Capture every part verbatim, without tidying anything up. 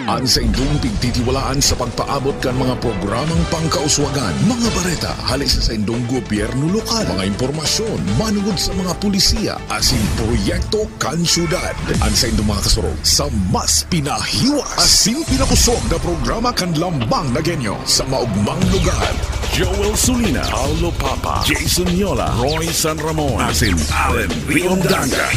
An saindong pigtitiwalaan sa pagpaabot kan mga programang pangkauswagan, mga bareta hali sa saindong gobyerno lokal, mga impormasyon manungod sa mga pulisiya asin proyekto kan syudad. An saindong mga kasurog sa mas pinahiwas asin pinakusog na programa kan Lambang na Genyo sa maogmang lugar. Joel Sulina, Paulo Papa, Jason Yola, Roy San Ramon, asin Allen Riondanga.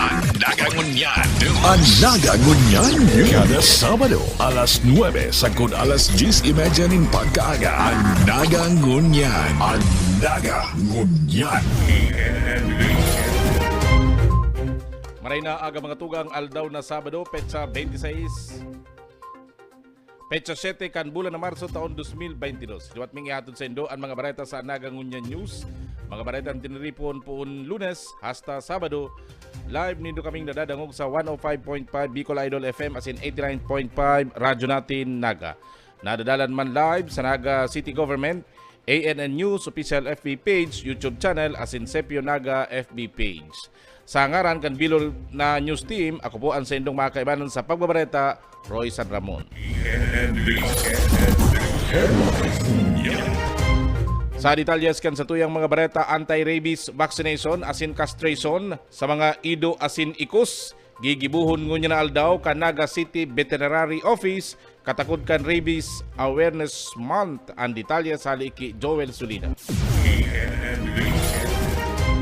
An Naga Ngunyan. An Naga Ngunyan. Kada Sabado, alas nuebe sagkod alas dyes y media nin pagkaaga. An Naga Ngunyan. An Naga Ngunyan. Maray na aga, mga tugang, aldaw na Sabado, petsa twenty-six. Petsa siyete kan bulan na Marso taon dos mil baynte dos. Liwat ming ihatod saindo an mga bareta sa Naga Ngunyan News. Mga baretang tiniripon poon Lunes hasta Sabado. Live nindo kaming nadadangog sa one oh five point five Bicol Idol F M asin eighty-nine point five Radyo Natin Naga. Nadadalan man live sa Naga City Government, A N N News Official F B page, YouTube channel, asin Sepio Naga F B page. Sa ngaran kan bilog na news team, ako po an saindong mga kaibanan sa pagbabareta, Roy San Ramon. Sa detalyes kan satuyang mga bareta, anti-rabies vaccination asin castration sa mga ido asin ikos, gigibohon ngunyan na aldaw kan Naga City Veterinary Office, katakod kan Rabies Awareness Month. An detalye sa hali ki Joel Sulina.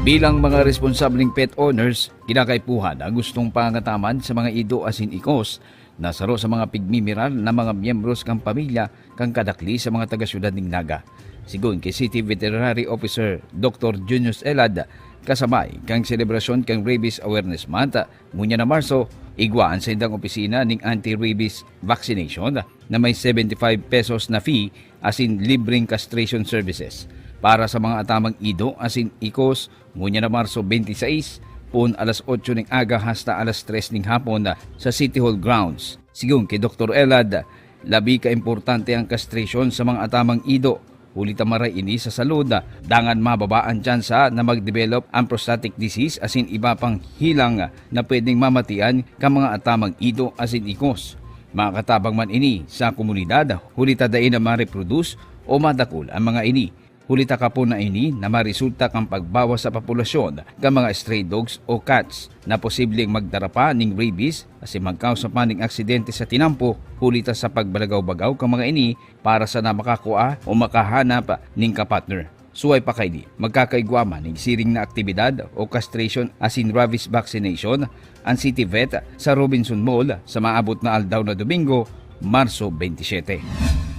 Bilang mga responsableng pet owners, kinakaipuhan ang gustong pangataman sa mga ido asin ikos na saro sa mga pigmimiral na mga miyembros kan pamilya kan kadakli sa mga taga-syudad nin Naga. Sigon ki City Veterinary Officer Doktor Junius Elad, kasabay kan selebrasyon kan Rabies Awareness Month, ngunyan na Marso, igwa an saindang opisina ning anti-rabies vaccination na may seventy-five pesos na fee asin libreng castration services para sa mga atamang ido asin ikos, ngunyan na Marso twenty-six, poon alas otso ning aga hasta alas tres ning hapon sa City Hall grounds. Sigon ki Doktor Elad, labi ka importante ang castration sa mga atamang ido, huli ta maray ini sa salud, dangan mababa an tsansa na mag-develop an prostatic disease asin iba pang hilang na pwedeng mamatian kan mga atamang ido asin ikos. Makatabang man ini sa komunidad, huli ta dai na ma-reproduce o madakul an mga ini. Huli ta kapon na ini na maresulta kan pagbawas sa populasyon kan mga stray dogs o cats na posibleng magdara pa ning rabies asin magkausa pa ning aksidente sa tinampo, huli ta sa pagbalagaw-bagaw kan mga ini para sana makakua o makahanap nin kapartner. Suway pa kaini, magkakaigwa man nin siring na aktibidad o castration asin rabies vaccination an City Vet sa Robinson Mall sa maabot na aldaw na Domingo, Marso twenty-seven.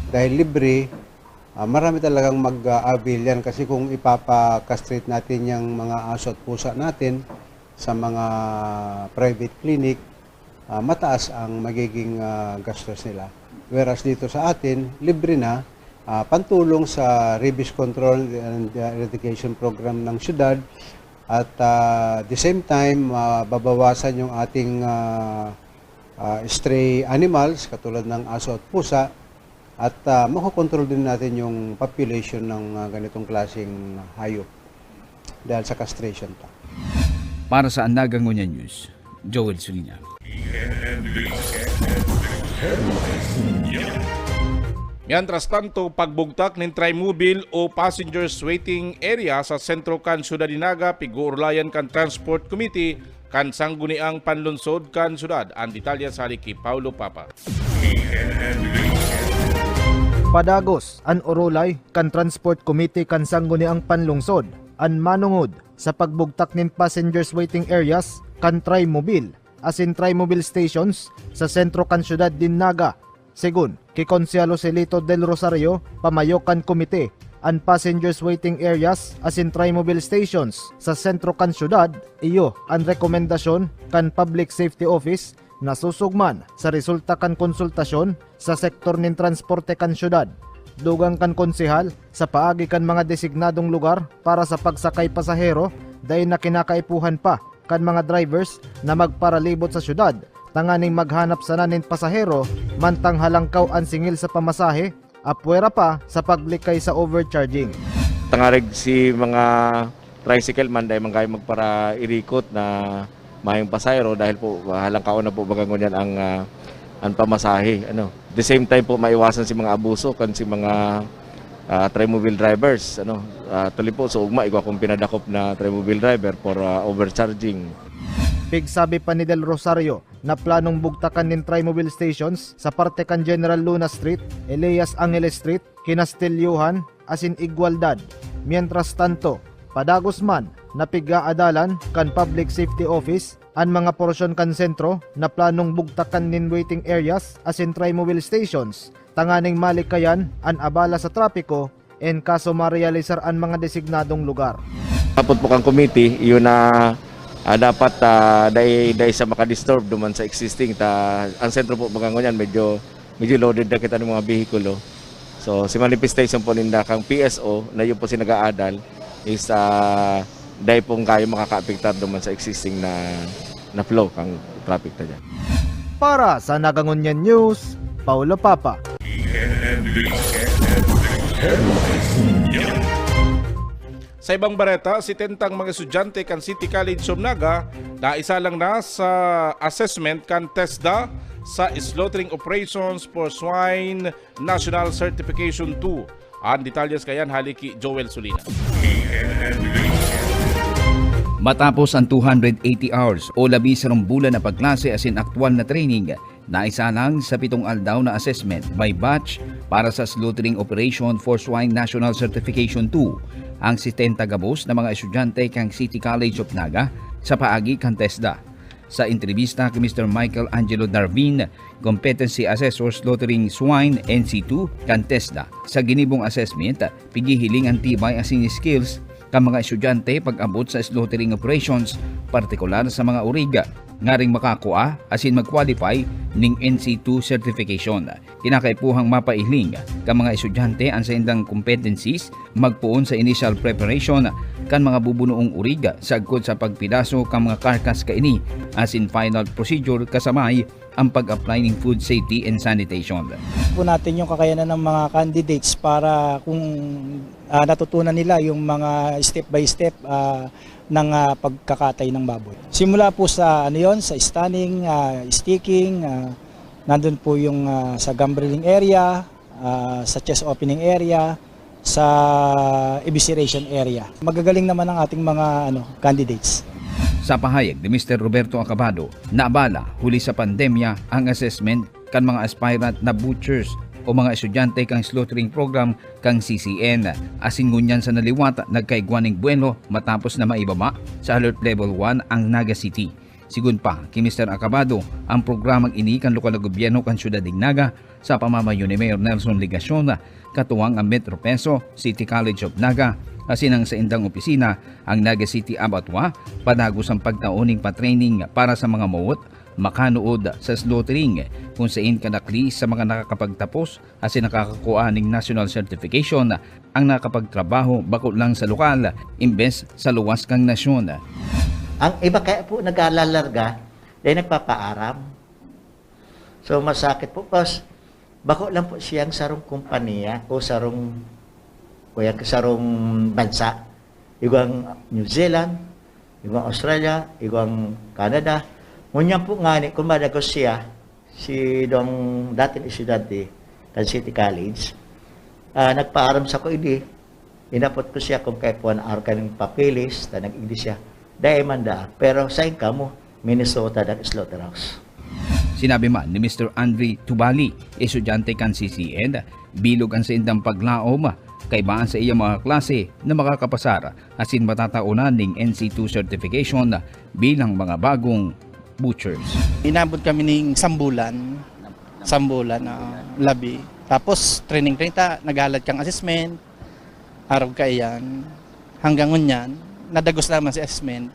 Dahil libre, ah, marami talagang mag-a-avail yan kasi kung ipapa-castrate natin yung mga aso at pusa natin sa mga private clinic, ah, mataas ang magiging, ah, gastos nila. Whereas dito sa atin, libre na, ah, pantulong sa rabies control and, ah, eradication program ng syudad. At, ah, the same time, mababawasan yung ating, ah, ah, stray animals katulad ng aso at pusa. At, ah, makokontrol din natin yung population ng, ah, ganitong klaseng hayop dahil sa castration pa. Para sa An Naga Ngunyan News, Joel Sulina. Mientras tanto, pagbugtak nin Trimobile o passengers waiting area sa sentro kan syudad nin Naga, pig-uurulayan kan Transport Committee kan Sangguniang Panlungsod kan syudad. An detalye sa hali ki Paulo Papa. Padagos an urulay kan Transport Committee kan Sangguniang Panlungsod, an manongod sa pagbugtak nin passengers waiting areas kan Trimobile asin Trimobile stations sa sentro kan syudad nin Naga. Segun ki Konsehal Joselito Del Rosario, pamayo kan komite, an passengers waiting areas asin Trimobile stations sa sentro kan syudad, iyo an rekomendasyon kan Public Safety Office na susog man sa resulta kan konsultasyon sa sektor nin transporte kan syudad. Dugang kan konsehal, sa paagi kan mga designadong lugar para sa pagsakay pasahero, dai na kinakaipuhan pa kan mga drivers na magparalibot sa syudad tanganing maghanap sana nin pasahero, mantang halangkaw an singil sa pamasahe, apwera pa sa paglikay sa overcharging. Tangarig si mga tricycle man, dai man kayo magparairikot na mayong pasahero dahil po, ah, halangkaon na po baga ngunyan ang, ah, an pamasahe, ano. The same time po, maiwasan si mga abuso kan si mga, ah, Trimobile drivers, ano. Ah, actually po, sa ugma, igwa kong pinadakop na Trimobile driver for, ah, overcharging. Pigsabi pa ni Del Rosario na planong bugtakan nin Trimobile stations sa parte kan General Luna Street, Elias Angeles Street, Kinastilyohan asin Igualdad. Mientras tanto, padagos man na pig-aadalan kan Public Safety Office an mga porsyon kan sentro na planong bugtakan nin waiting areas asin Trimobile stations tanganing malikayan an abala sa trapiko en kaso marealisar an mga designadong lugar. Hapot po kang committee, yun na, ah, dapat, ah, dai, dai sa makadisturb duman sa existing ta, ang sentro po, baga ngunyan, medyo, medyo loaded na kita ng mga behikulo. So, si manifestation po ninda kang P S O na yun po si nag-aadal is, ah, dai pong kayo makakaapektar duman sa existing na, na flow kang traffic ta dyan. Para sa Nagangunyan News, Paulo Papa. Sa ibang bareta, setentang mga estudyante kan City College of Naga naisalang na sa assessment kan TESDA sa Slaughtering Operations for Swine National Certification two. Ang detalyes kayan hali ki Joel Solina. Matapos ang two hundred eighty hours o labi sarong bulan na pagklase asin aktual na training, naisalang sa pitong aldaw na assessment by batch para sa Slaughtering Operation for Swine National Certification two ang setenta gabos na mga estudyante kan City College of Naga sa paagi kan TESDA. Sa entrebista ki Mister Michael Angelo Darvin, Competency Assessor Slaughtering Swine, N C two, kan TESDA, sa ginibong assessment, pighihiling an tibay asin skills kan mga estudyante pag-abot sa slaughtering operations, partikular sa mga orig, ngaring makakua asin mag-qualify ning N C two certification. Kinakaipuhang mapailing kan mga estudyante an saindang competencies magpoon sa initial preparation kan mga bubunoong orig sagkod sa pagpidaso kan mga carcass kaini asin final procedure kasabay ang pag-apply ning food safety and sanitation. Po natin yung kakayanan ng mga candidates para kung, ah, natutunan nila yung mga step by step, ah, ng, ah, pagkakatay ng baboy. Simula po sa, ano yon, sa stunning, ah, sticking, ah, nandun po yung, ah, sa gambling area, ah, sa chest opening area, sa evisceration area. Magagaling naman ang ating mga, ano, candidates. Sa pahayag ni Mister Roberto Acabado, naabala huli sa pandemya ang assessment kan mga aspirant na butchers o mga estudyante kan slaughtering program kan C C N. Asin ngunyan sa naliwat, nagkaigwa ning buwelo matapos na maibaba sa Alert Level one ang Naga City. Sigon pa ki Mister Acabado, ang programang ini kan lokal na gobyerno kan siyudad nin Naga sa pamamayo ni Mayor Nelson Legacion, katuwang ang Metro Peso, City College of Naga, asin ang saindang opisina, ang Naga City Abattoir, padagos ang pagtao ning pa-training para sa mga mawot, makanuod sa slaughtering, kung sain kadakli sa mga nakakapagtapos asin nakakakua ning national certification ang nakapagtrabaho bako lang sa lokal, imbes sa luwas kan nasyon. Ang iba kaya po nag-aalalarga, dahil nagpapaaram. So, masakit po, 'cause bako lang po siyang sarong kompanya o sarong, o yan, sarong bansa. Igwang New Zealand, igwang Australia, igwang Canada. Ngunyan po ngani, kung madagos siya, si dong dating estudyante kan City College, ah, nagpaaram sa ko idi, inapot ko siya kung kaipuhan araw kaning papeles, ta nag-English siya. Dai man daa, pero sain kamo, Minnesota, dak slaughterhouse. Sinabi man ni Mister Andre Tubali, estudyante kan C C N, bilog an saindang paglaom, kaiba an sa iyang mga klase na makakapasar asin matataonan ning N C two certification bilang mga bagong butchers. Inabot kami ning sambulan, sambulan na labi. Tapos training, training ta, naghalad kang assessment, arog kaiyan. Hanggang ngunyan, nadagos lamang si assessment.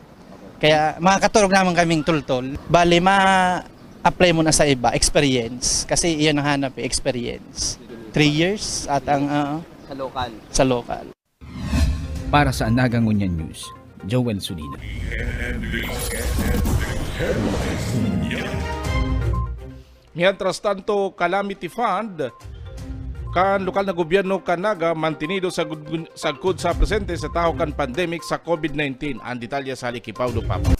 Kaya makakaturog naman kaming tultol. Bali, ma-apply mo na sa iba, experience. Kasi iyon ang hanap eh, experience. Three years at ang, ah, Sa lokal. Sa lokal. Para sa Naga Ngunyan News, Joel Sulina. Mientras tanto, Calamity Fund kan lokal na gobyerno kan Naga mantenido sa gud-, sagkod sa presente sa tahaw kan pandemic sa COVID nineteen. Ang detalye sa hali ki Paulo Papa.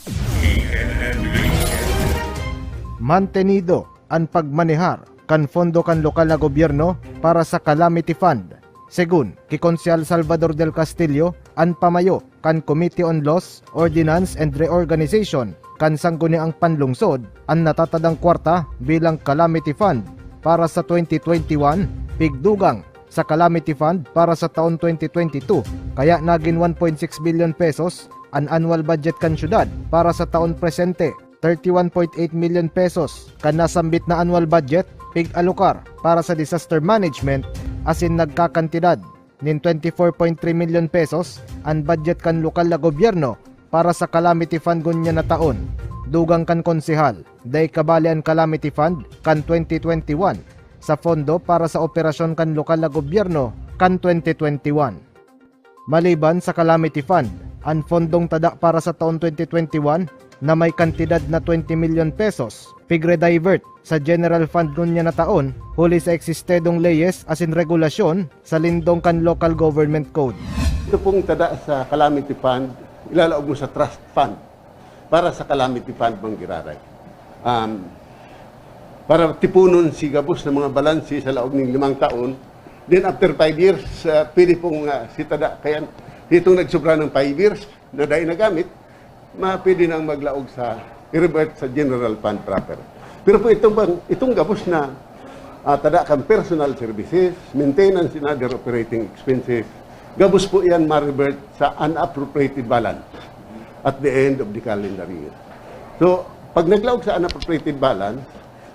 Mantenido an pagmanehar kan pondo kan lokal na gobyerno para sa Calamity Fund. Segun ki Konsehal Salvador del Castillo, an pamayo kan Committee on Laws, Ordinance and Reorganization kan Sangguniang Panlungsod, an natatadang kwarta bilang Calamity Fund para sa twenty twenty-one, pigdugang sa Calamity Fund para sa taon twenty twenty-two, kaya nagin one point six billion pesos an annual budget kan syudad para sa taon presente. Thirty-one point eight million pesos kan nasambit na annual budget pig-alokar para sa disaster management, asin nagkakantidad nin twenty-four point three million pesos an budget kan lokal na gobyerno para sa Calamity Fund ngunyan na taon. Dugang kan konsehal, dai kabali an Calamity Fund kan twenty twenty-one sa pondo para sa operasyon kan lokal na gobyerno kan twenty twenty-one. Maliban sa Calamity Fund, an pondong tada para sa taon twenty twenty-one na may kantidad na twenty milyon pesos, pigre-divert sa General Fund ngunyan na taon, huli sa eksistedong leyes asin regulasyon sa lindong kan Local Government Code. Ito pong tada sa Calamity Fund, ilalaog mo sa trust fund para sa Calamity Fund, Mang Giraray. Um, para tipunon si gabos na mga balanse sa laog ning limang taon. Then after five years, ah, pwede pong, ah, si tada, kaya itong nagsobra ng five years na dai nagamit, ma-, pwede nang maglaog sa, i-revert sa general fund proper. Pero po itong bang, itong gabos na, ah, tada kan personal services, maintenance and other operating expenses, gabos po yan ma-revert sa unappropriated balance at the end of the calendar year. So, pag naglaog sa unappropriated balance,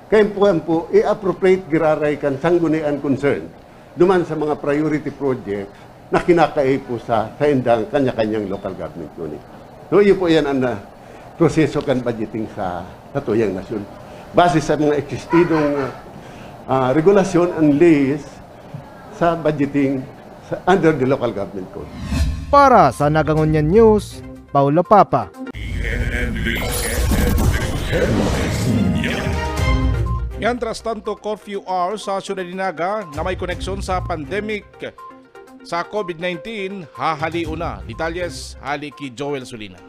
kaya po yan po, i-appropriate giraray kan sanggunian concern duman sa mga priority projects na kinakaipo sa, sa indang kanya-kanyang local government unit. So, iyo po yan ang, ah, proseso kan budgeting sa, sa tuyang nasyon. Base sa mga eksistidong, ah, ah, regulasyon and laws sa budgeting sa, under the local government code. Para sa Nagangunyan News, Paulo Papa. Mientras tanto, curfew hours sa Ciudad de Naga na may koneksyon sa pandemic sa COVID nineteen, hahalion na. Detalyes, hali ki Joel Sulina.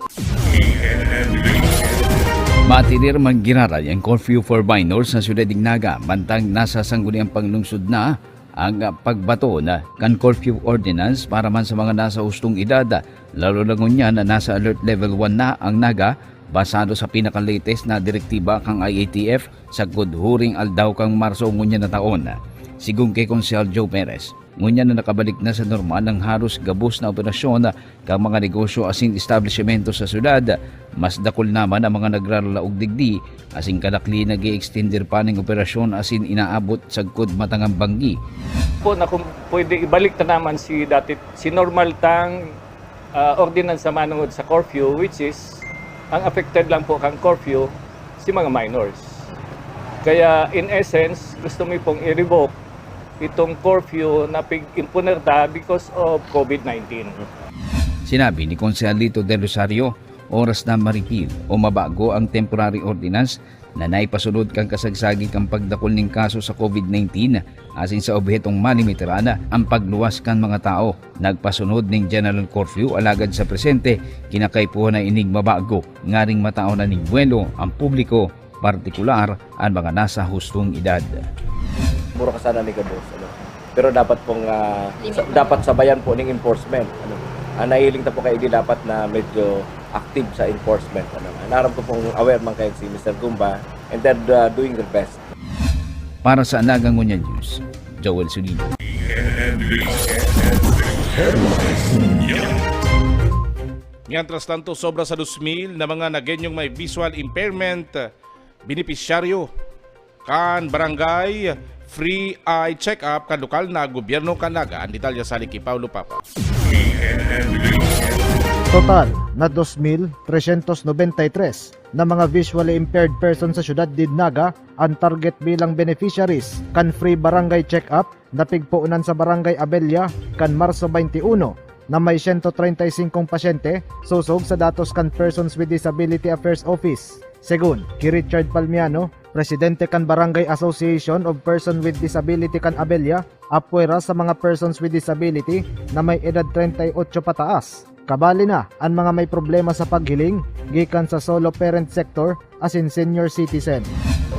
Matirir man giraray ang curfew for minors sa Ciudad de Naga, mantang nasa sangguniang panglungsod na ang pagbaton kan curfew ordinance para man sa mga nasa hustong edad, lalo na ngunyan na nasa alert level one na ang Naga, basado sa pinaka-latest na direktiba kan I A T F sagkod huring aldaw kan Marso ngunyan na taon. Sigon kay Konsehal Joe Perez, ngunyan na nakabalik na sa normal ang haros gabos na operasyon kan mga negosyo asin establisyemento sa syudad, mas dakul na man ang mga nagraralaog digdi, asin kadakli nag-e-extender pa ning operasyon asin inaabot sagkod matang an banggi. Po na kung pwede ibalik ta naman si dati, si normal tang ah, ordinansa manongod sa curfew, which is ang affected lang po kang curfew si mga minors. Kaya in essence, gusto mi pong i-revoke itong curfew na pig-imponer ta because of COVID nineteen. Sinabi ni Konsehal Lito Del Rosario, oras na ma-repeal o mabago ang temporary ordinance na naipasunod kan kasagsagi kan pagdakul nin kaso sa COVID nineteen asin sa obhetong malimitaran an pagluwas kan mga tawo. Nagpasunod nin general curfew, alagad sa presente, kinakaipuhan na ining mabago ngaring mataon na nin buwelo ang publiko, partikular an mga nasa hustong edad. Mura ka sana ni gabos, ano? Pero dapat pong, ah, sa, dapat sabayan po ning enforcement, ano? Ah, nahiling ta po kayo, di dapat na medyo active sa enforcement, ano? Naram ko pong aware man kayo si Mister Gumba, and they're, ah, doing their best. Para sa Nagangunyan News, Joel Sulino. Mientras tanto, sobra sa dos mil na mga Nagenyong may visual impairment benepisyaryo kan barangay free eye check-up kan lokal na gobyerno kan Naga. Ang detalye sa hali ki Paulo Papa. Total na dos mil tresyentos nobenta y tres na mga visually impaired person sa syudad nin Naga an target bilang beneficiaries kan free barangay check-up na pigpoonan sa Barangay Abella kan Marso twenty-one, na may siyento treinta y singkong pasyente, sosog sa datos kan Persons with Disability Affairs Office. Segun ki Richard Palmiano, presidente kan Barangay Association of Persons with Disability kan Abella, apwera sa mga persons with disability na may edad treinta y ocho pataas, Kabali na an mga may problema sa paghiling gikan sa solo parent sector asin senior citizen.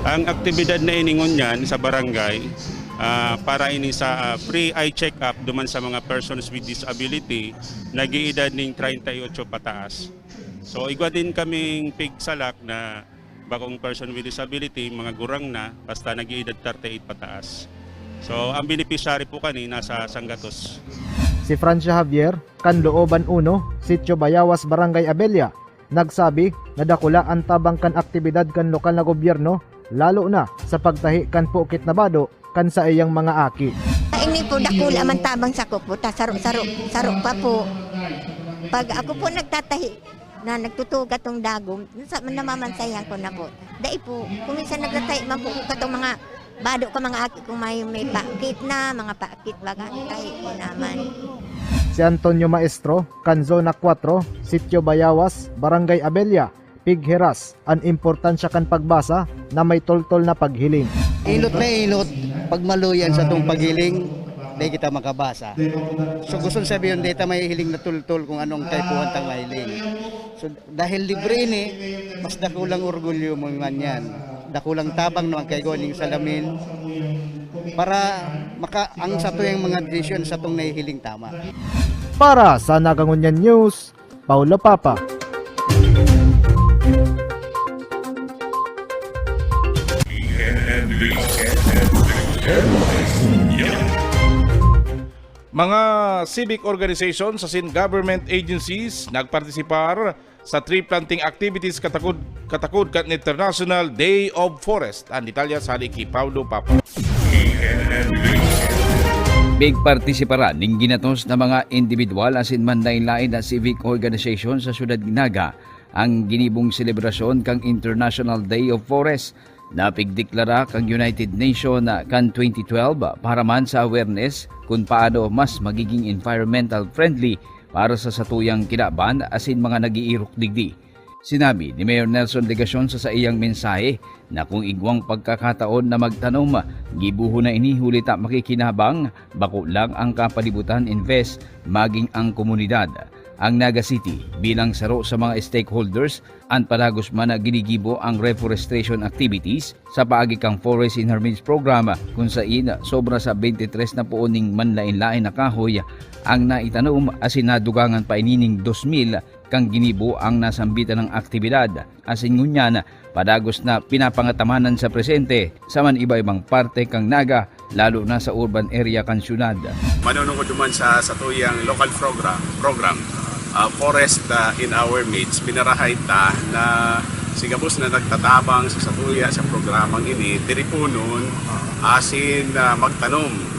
Ang aktibidad na ini ngunyan sa barangay, ah, para ini sa, ah, free eye check-up duman sa mga persons with disability, nag-iidad ning treinta y ocho pataas. So, igwa din kaming pigsalak na bakong person with disability, mga gurang na, basta nag-iidad thirty-eight pataas. So, ang beneficiary po kani nasa sanggatos. Si Francia Javier, kan Looban uno, Sitio Bayawas, Barangay Abella, nagsabi na dakula an tabang kan aktibidad kan lokal na gobyerno, lalo na sa pagtahi kan pukit na bado kan saiyang mga aki. Ini po, dakula man tabang sa kupo, ta saro-saro, saro pa po. Pag ako po nagtatahi na nagtutuga tong dagom, sa namamansayan ko na po. Dai po, kung minsan nagtatahi man po katong mga bado ka mga aki kung may, may pakit na, mga pakit baga, tahi ko naman. Si Antonio Maestro, kan Zona kwatro, Sitio Bayawas, Barangay Abella, pigheras an importansya kan pagbasa na may toltol na paghiling. Inot na inot, pagmaluyan sa tong paghiling, di kita makabasa. So gusto sabihin, di ta mahihiling na tultol kung anong kaipuhan tang mahiling. So dahil libre ini, mas dakulang orgulyo mo man yan. Dakulang tabang no ang kaigo ning salamin para maka ang sa tuyang mga desisyon sa tong nahihiling tama. Para sa Nagangunyan News, Paulo Papa. Mga civic organizations asin government agencies nagpartisipar sa tree planting activities katakod katakod kan International Day of Forest. An detalye sa hali ki Paulo Papa. Pigpartisiparan nin ginatos na mga indibidwal asin manlaen-laen na civic organization sa Syudad Naga ang ginibong selebrasyon kan International Day of Forest na pigdeklara kan United Nation kan twenty twelve para man sa awareness kun paano mas magiging environmental friendly para sa satuyang kinaban asin mga nag-iirok digdi. Sinabi ni Mayor Nelson Legacion sa saiyang mensahe na kung igwang pagkakataon na magtanom, gibohon na ini huli ta makikinabang, bako lang ang kapalibutan, imbes maging ang komunidad. Ang Naga City, bilang saro sa mga stakeholders, an padagos man na ginigibo ang reforestation activities sa paagi kan Forest in Our Midst program, kun sain sobra sa twenty-three na puon ning manlaen-laen na kahoy ang naitanom asin nadugangan pa ini nin dos mil kan ginibo ang nasambitan na aktibidad. Asin ngunyan, padagos na pinapangatamanan sa presente sa man iba-ibang parte kan Naga, lalo na sa urban area kan syudad. Manunungod duman sa satuyang local program, program ah, Forest ah, in Our Midst, minarahay ta na si gabos na nagtatabang sa satuya sa programang ini, tiriponon asin ah, magtanom.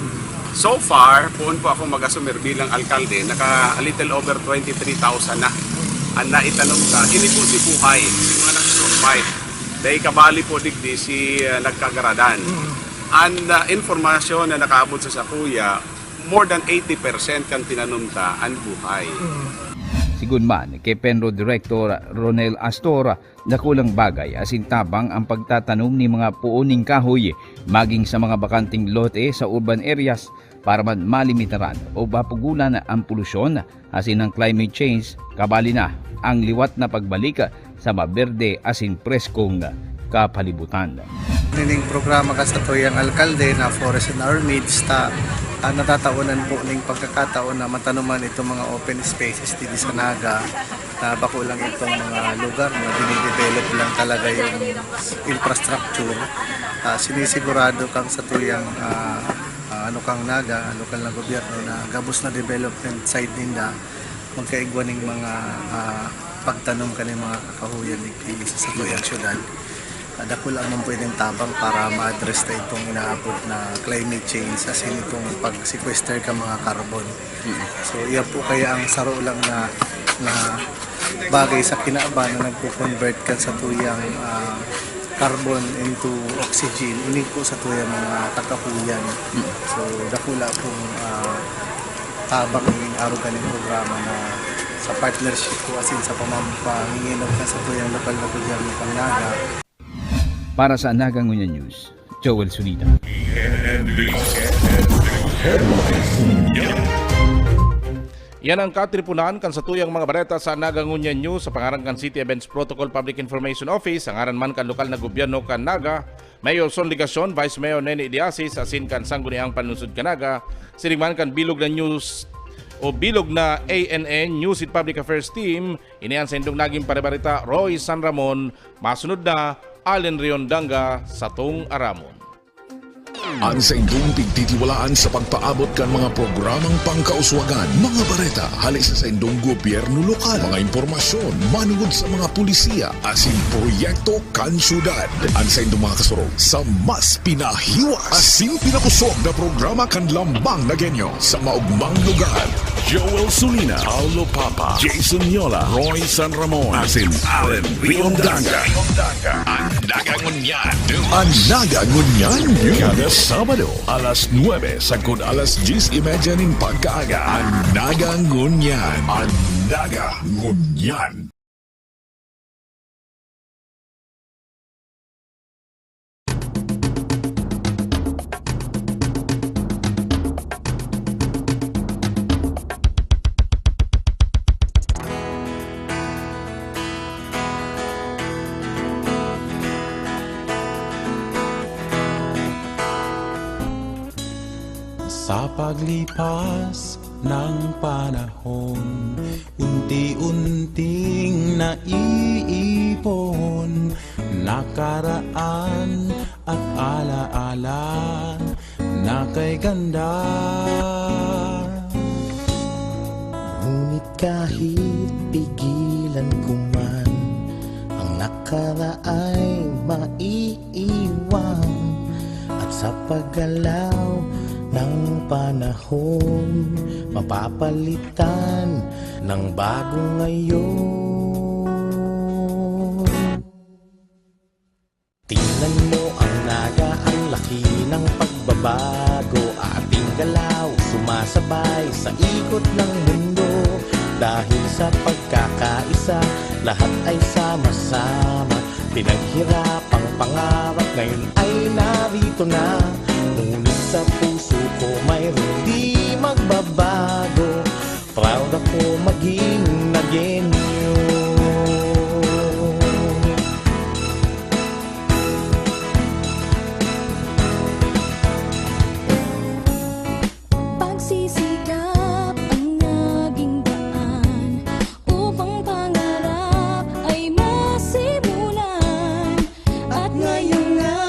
So far, poon po ako mag-assume bilang alkalde, naka a little over twenty-three thousand na ang naitanom ta. Ini po si buhay, si mga nag-survive. Dahil kabali po digdi si ah, nagkagaradan. Ang ah, informasyon na nakaabot sa sakuya, more than eighty percent kan tinanom ta an buhay. Sigun man kay Penro Director Ronel Astor, dakulang bagay asin tabang ang pagtatanom nin mga puon nin kahoy, maging sa mga bakanteng lote sa urban areas, para man malimitaran o mapugolan an polusyon asin an climate change, kabali na ang liwat na pagbalik sa maberde asin preskong kapalibutan. Nining programa kan satuyang alkalde na Forest in Our Midst, ta, ah, natataonan po ning pagkakataon na matanuman itong mga open spaces dito sa Naga, na bako lang itong mga lugar na dinidevelop lang talaga yung infrastructure. Ah, sinisigurado kang satuyang, ah, ah, ano kang Naga, lokal na gobyerno na gabos na development side ninda, magkaigwa ning mga, ah, pagtanom kaning mga kakahuyan digdi sa satuyang syudad. Ah, dakula man pwedeng tabang para ma-address na itong inaabot na climate change, as in itong pag-sequester ka mga carbon. So, iya po kaya ang saro lang na, na bagay sa kinaban na nagko-convert kan satuyang, ah, carbon into oxygen, ini po satuyang mga kakahuyan. So, dakula pong, ah, tabang ning arog kaning programa na sa partnership po, as in sa pamam-, panginginom kan satuyang lokal na gobyerno kan Naga. Para sa Naga Ngunyan News, Joel Solita. Yan ang katripunan kan satuyang mga bareta sa Naga Ngunyan News sa pangaran kan City Events Protocol Public Information Office, sa ngaran man kan lokal na gobyerno kan Naga, Mayor Son Legacion, Vice Mayor Nene Idiasis, asin kan Sangguniang Panlungsod kan Naga, siring man kan bilog na news o bilog na A N N News with Public Affairs Team, ini an saindong naging parebareta, Roy San Ramon. Masunod na, Allen Riondanga, satong aramon. An saindong pigtitiwalaan sa pagpaabot kan mga programang pangkauswagan, mga bareta hale sa saindong gobyerno lokal, mga impormasyon manungod sa mga pulisiya asin proyekto kan syudad. An saindong mga kasurog sa mas pinahiwas asin pinakosog na programa kan Lambang Nagueño sa maogmang lugar. Joel Sulina, Paulo Papa, Jason Yola, Roy San Ramon, asin Allen Riondanga. An Naga Ngunyan. An Naga Ngunyan. Kada Sabado, alas nuebe sagkod alas dyes y media nin pagkaaga. An Naga Ngunyan. An Naga Ngunyan. Sa paglipas ng panahon, unti-unting naiipon, nakaraan at alaala na kay ganda. Ngunit kahit pigilan ko man, ang nakaraay maiiwan, at sa paggalaw ng panahon, mapapalitan ng bagong ngayon. Tingnan mo ang Naga, ang laki ng pagbabago. Ating galaw, sumasabay sa ikot ng mundo. Dahil sa pagkakaisa, lahat ay sama-sama. Pinaghirapang pangarap, ngayon ay narito na. Ngunit sa puso ko, mayroong di magbabago. Proud ako maging Nagueño. Pagsisikap ang naging daan upang pangarap ay masimulan. At ngayon nga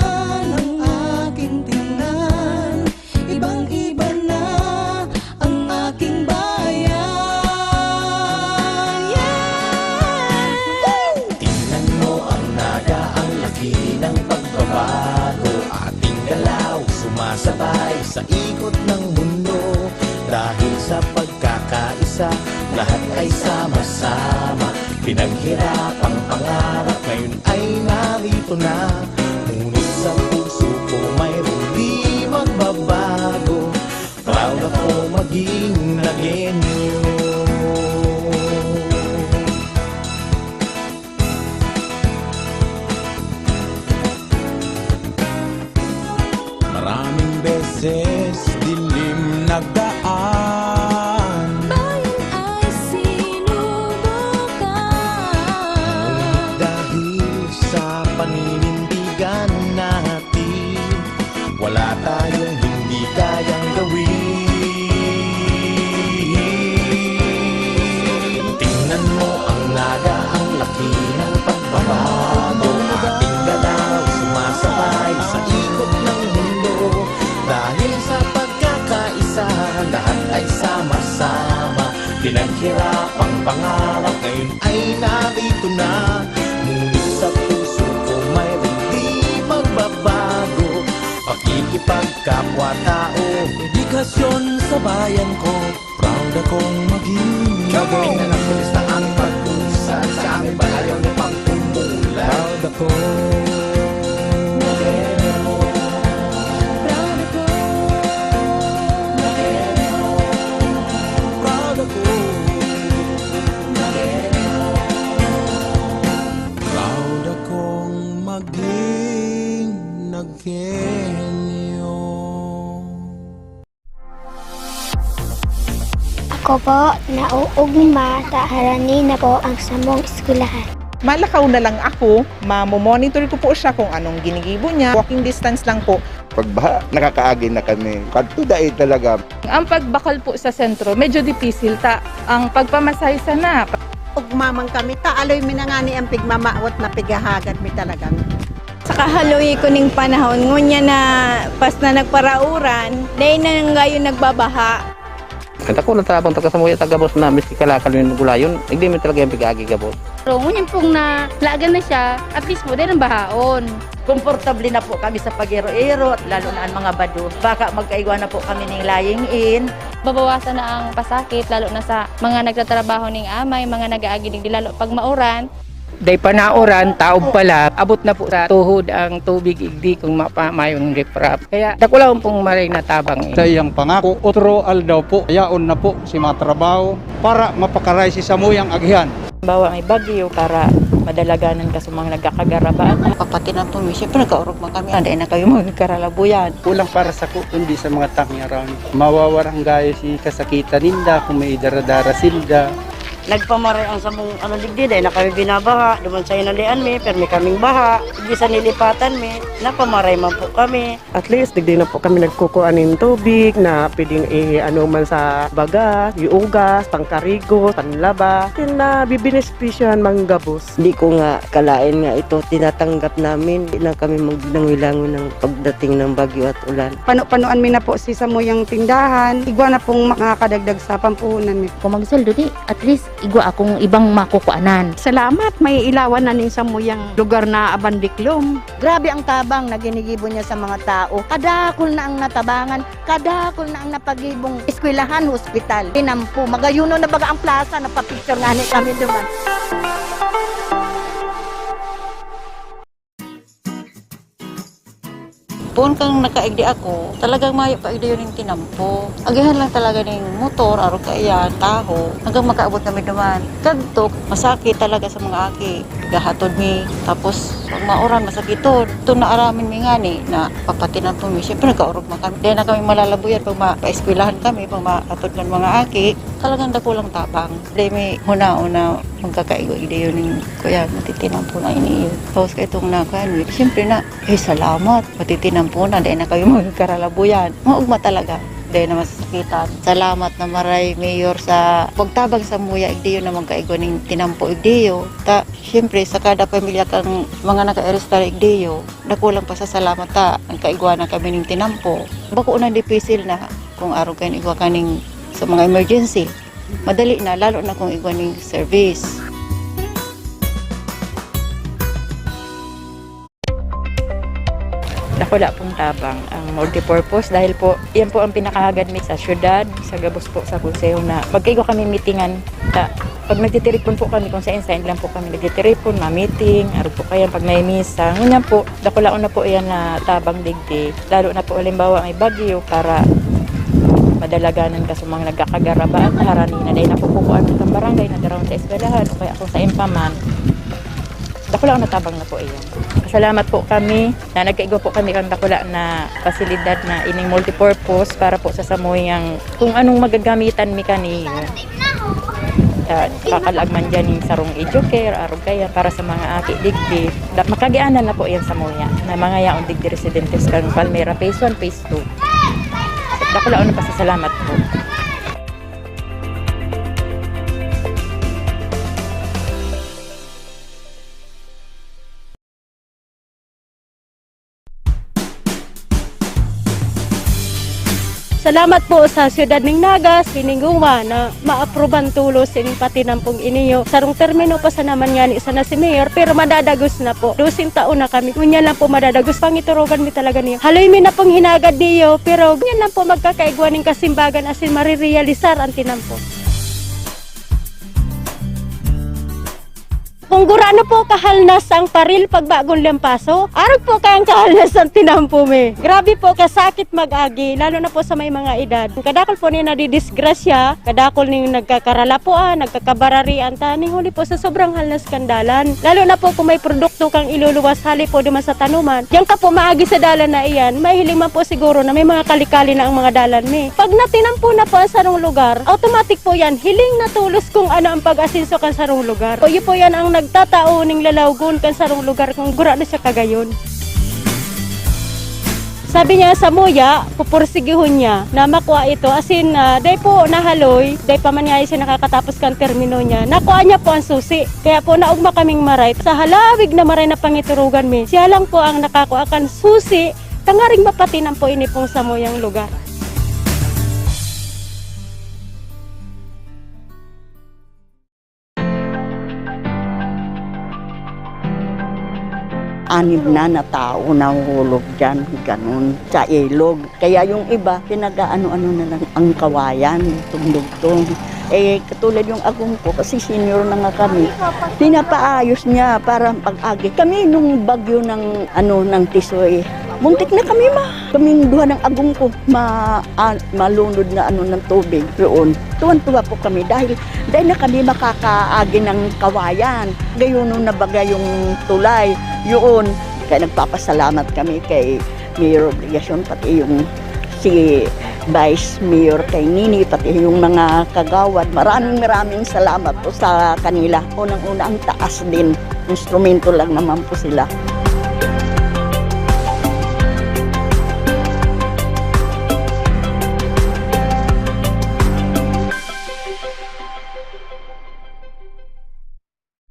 nang aking tingnan, ibang-iba na ang aking bayan. Yeah! Tingnan mo ang Naga, ang laki ng pagbabago. Ating galaw, sumasabay sa ikot ng mundo. Dahil sa pagkakaisa, lahat ay sama-sama. Pinaghirapang pangarap, ngayon ay narito na. Ngunit sa puso ko, mayroong di magbabago. Proud ako maging Nagueño. Maraming beses dilim nagdaan. Bayan ay sinubukan. Ngunit dahil sa paninindigan natin, wala tayong hindi kayang gawin. Tingnan mo ang Naga, ang laki ng pagbabago. Ating galaw, sumasabay sa ikot ng mundo. Dahil sa pagkakaisa, lahat ay sama-sama. Pinaghirapang pangarap, ngayon ay narito na. Ngunit sa puso ko, mayroong di magbabago. Pakikipagkapwa-tao, dedikasyon sa bayan ko. Proud akong maging Nagueño. Tingnan ang pulis na ang pag-usad sa aming bayan, ayaw na pagpumulan. Proud ako. Proud ako. Proud ako. Proud akong maging Nagueño. Opo, nauugma ta harani na po ang samong eskwelahan. Malakaw na lang ako, mamo-monitor ko po siya kung anong ginigibo niya. Walking distance lang po. Pagbaha, nakakaagi na kami. Kadto dai talaga. Ang pagbakal po sa sentro, medyo dipisil ta. Ang pagpamasahe sana. Ugma man kami, ta aloy mi na ngani ang pigmamawot na pighahagad mi talagang. Sa kahaloy ko ning panahon, ngunyan na pas na nagparauran, dai na ngayon nagbabaha. Ang dakula na tabang ta kasamuya ta gabos na miski kalakal nin gulayon, igdi mi talaga yan pig-aagi gabos. Pero ngunyan pong nalagan na siya, at least po, dai nang bahaon. Komportable na po kami sa pag-iro-iro, lalo na ang mga bado. Baka magkaigwa na po kami ning lying in. Babawasan na ang pasakit, lalo na sa mga nagtatrabaho ning amay, mga nag-aagi digdi, lalo pag mauran. Dai pa nauran, taob pa lang, abot na po sa tuhod ang tubig igdi kung mapa-, mayong riprap. Kaya dakulaon pong maray na tabang, eh. Sa iyang pangako, otro aldaw po, yaon na po si matrabaho para mapakaray si samuyang agihan. Bawa may bagyo para madalaganan ka sa mga nagkakagarabaan. Papatinan po mi, siyempre nagkaorog man kami. Anday na kayo magkaralabuyan. Kulang para sa ku-, kundi sa mga tangyaran. Mawawarang gayo si kasakitan ninda kung may daradara sinda. Nagpamaray ang samong ano digdi, dai na kami binabaha. Duman sa hinalian mi, permi kaming baha. Di sa nilipatan mi, napamaray man po kami. At least, digdi na po kami nagkukuha nin tubig na pwedeng i-ano man sa baga, yugas, pangkarigo, panlaba. Yun na, bibinispisyohan man gabos. Di ko nga kalain nga ito tinatanggap namin. Di lang kami maglangoy-langoy ng pagdating ng bagyo at ulan. Pano-panoan mi na po si samuyang tindahan. Igwa na pong makakadagdag sa pampuhunan mi. Kung magsweldo, di, at least, igwa akong ibang makukuanan. Salamat, may ilawan na nin samuyang lugar na abandiklom. Grabe ang tabang na ginigibo niya sa mga tao. Kadakul na ang natabangan, kadakul na ang napagibong eskwelahan, hospital. Tinampo, magayuno na baga ang plaza, nagpa-picture ngani kami duman. Poon kang nakaigdi ako, talagang mayo kaigdi yun yung tinampo. Agihan lang talaga ning motor, arog kaiyan, taho, hanggang makaabot kami duman. Kadto, masakit talaga sa mga aki. Gahatod mi, tapos pag mauran, masakiton. Ito naaramin mi ngani na papatinan po mi. Siyempre, nagkaorog man kami. Dahil na kami malalabuyan pag ma-, paeskwelahan kami, pag mahatod ng mga aki. Talagang dakulang tabang. Dahil may hunaon na magkakaigo-igo yun yung kuya, matitinan po na ini yun. Tapos kay itong nakuha mi, siyempre na, eh, salamat. Matitinan po na, dahil na kami magkaralabuyan. Maugma talaga. Dahil na masasakitan. Salamat na maray, Mayor, sa pagtabang sa muya, igdiyo na magkaigwa ning tinampo, igdiyo. Ta, siyempre, sa kada pamilya kang mga naka-register, igdiyo, dakulang pasasalamat ta, ang kaigwa na kami ning tinampo. Bako na dipisil na kung araw kayo igwa kaning sa mga emergency. Madali na, lalo na kung igwa ning service. Dakula pong tabang ang multipurpose dahil po, yan po ang pinakahagad mi sa syudad, sa gabos po sa konseho na magkaigo kami mitingan. Ta, pag nagtitiripon po kami kung sain-sain lang po kami nagtitiripon, mamiting, arog po kaya pag may misa. Ngunyan po, dakulaon na po yan na tabang digdi. Lalo na po halimbawa may bagyo para madalaganan ka sa mga nagkakagarabaan, harani na dahil napupukuan ng barangay na darawon sa eskwelahan o kaya kung sain pa man. Dakulaon na tabang na po iyan. Salamat po kami na nagkaigwa po kami kan dakula na pasilidad na ining multipurpose para po sa samuyang kung anong magagamitan mi kaniyo. Ah, kakalag man dyan yung sarong educare, arog kaya para sa mga aki digdi. Da-, makagianan na po yan samuya na mga yaon digdi residentes kan Palmera Phase one, Phase two. Dakulaon na pasasalamat po. Salamat po sa siyudad ning Naga, Siningguan, na maapruban tulos sining patinampong iniyo. Sarong termino pa sana man ngani sana si Mayor, pero madadagos na po. Doseng taon na kami. Ngunyan lang po madadagos. Pangiturugan mi talaga niyo. Haloy mi na pong hinagad niyo, pero ngunyan lang po magkakaigwa ning kasimbagan asin marirealisar ang tinampo. Kung gurano po kahalnas ang paril pag bagong lampaso, arog po kayang kahalnas ang tinampo mi. Grabe po kasakit mag-agi, lalo na po sa may mga edad. Kadakul po niya nadidisgrasya, kadakul ning nagkakaralapuan, nagkakabararian, ta ning huli po sa sobrang halnas kan dalan. Lalo na po kung may produkto kang iluluwas hali po duman sa tanuman, diyan ka po maagi sa dalan na iyan, mahiling man po siguro na may mga kali-kali na ang mga dalan mi. Pag natinampo na po ang sarong lugar, automatic po yan, hiling na tolos kung ano ang pag-asenso kan sarong lugar. O, iyo po yan ang nagtatao ning lalawgon kan sarong lugar kung gurano siya kagayon. Sabi niya, samuya, pupursigihon niya na makua ito. As in, ah, dai po nahaloy, dai pa man niya siya nakakatapos kan termino niya. Nakua niya po ang susi. Kaya po naugma kaming maray. Sa halawig na maray na pangiturugan mi, siya lang po ang nakakua kan susi, tangaring mapatinampo ini pong samuyang lugar. Anim na na tao nahuhulog diyan, ganun, sa ilog. Kaya yung iba, pinag-aano-ano na lang ang kawayan, tugtog-tugtog. Eh, katulad yung agom ko, kasi senior na nga kami, pinapaayos niya para pag-agi. Kami nung bagyo ng, ano, ng Tisoy, muntik na kami ma-, kaming duha ng agom ko, ma-, ah, malunod na ano ng tubig doon. Tuwan-tuwa po kami dahil, dahil na kami makakaagi ng kawayan. Gayunon na baga yung tulay, yun. Kaya nagpapasalamat kami kay Mayor Obligacion, pati yung si Vice Mayor kay Nini, pati yung mga kagawad. Maraming, maraming salamat po sa kanila. Unang-una, ang taas din. Instrumento lang naman po sila.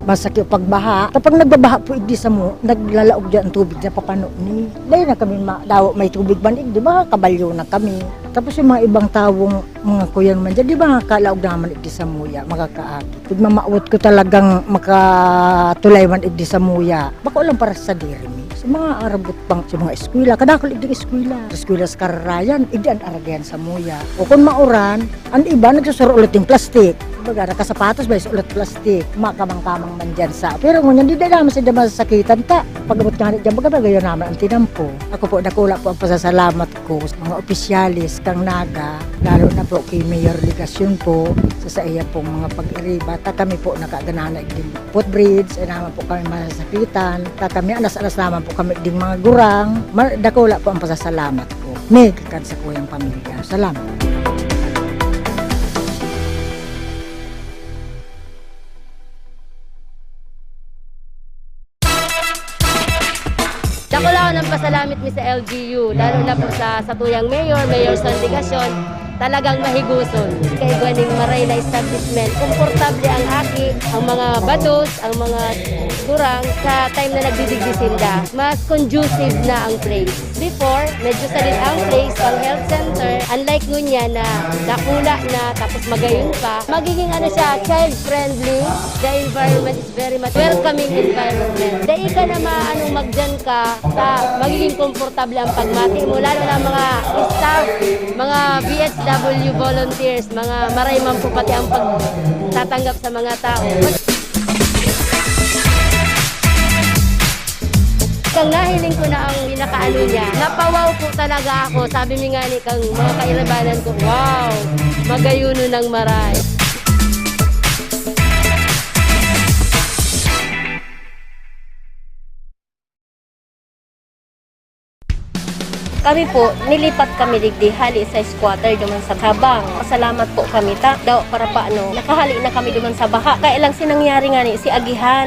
Masakit pagbaha. Kapag nagbabaha po igdi samo, naglalaog diyan ang tubig na papano ni. Dahil na kami ma-, daw may tubig man igdi, baka kabalyo na kami. Tapos yung mga ibang tawong mga kuyan man dyan, di ba nga kalaog naman igdi samuya, makakaagi. Pag mamaawat ko talagang makatulay man igdi samuya, bako lang para sa diri mi. Sa mga arabot pang, sa mga eskwela, kadakol igdi eskwela. Sa eskwela sa Kararayan, igdi an aragayan samuya. O kung mauran, An iba nagsusuro ulit nin plastik. Kumbaga, nakasapatos ba, ulit plastik. Makamang-kamang man dyan sa, pero ngunyan, di na naman sila masasakitan ta. Pag-abot nga ni dyan, baga, bagayan naman ang tinampo. Ako po, dakula po ang pasasalamat ko sa mga opisyales kang Naga, lalo na po kay Mayor Legacion po, sa, sa iya pong mga pag-iriba. Ta kami po nakaganana din footbridge, ay naman po kami masasakitan. Ta kami, anas-anas naman po kami ding mga gurang. Ma-, dakula po ang pasasalamat ko. May kakan sa kuyang pamilya. Salamat. Dakula ko ng pasalamit mi sa L G U, lalo na po sa satuyang mayor, Mayor Son Legacion, talagang mahiguson. Kaigwa ning maray na establishment, komportable ang aki, ang mga batos, ang mga kurang sa time na nagdidigdi sinda. Mas conducive na ang place. Before, medyo sadit ang place, pang health center. Unlike ngunyan na dakula na, tapos magayon pa, magiging ano siya, child-friendly. The environment is very much welcoming environment. Dai ka na maano, magdiyan ka, sa magiging komportable ang pagmati mo, lalo na mga staff, mga V H W volunteers, mga maray man po pati ang pagtatanggap sa mga tao. Kang nahiling ko na ang pinakaano niya, napawaw po talaga ako. Sabi mi nga ni kang mga kairabanan ko, "Wow, magayuno ng maray." Kami po, nilipat kami digdi hali sa squatter duman sa Habang. Pasalamat po kami ta, daw para paano, nakahali na kami duman sa baha. Kaya lang sinangyari nga ni, si agihan.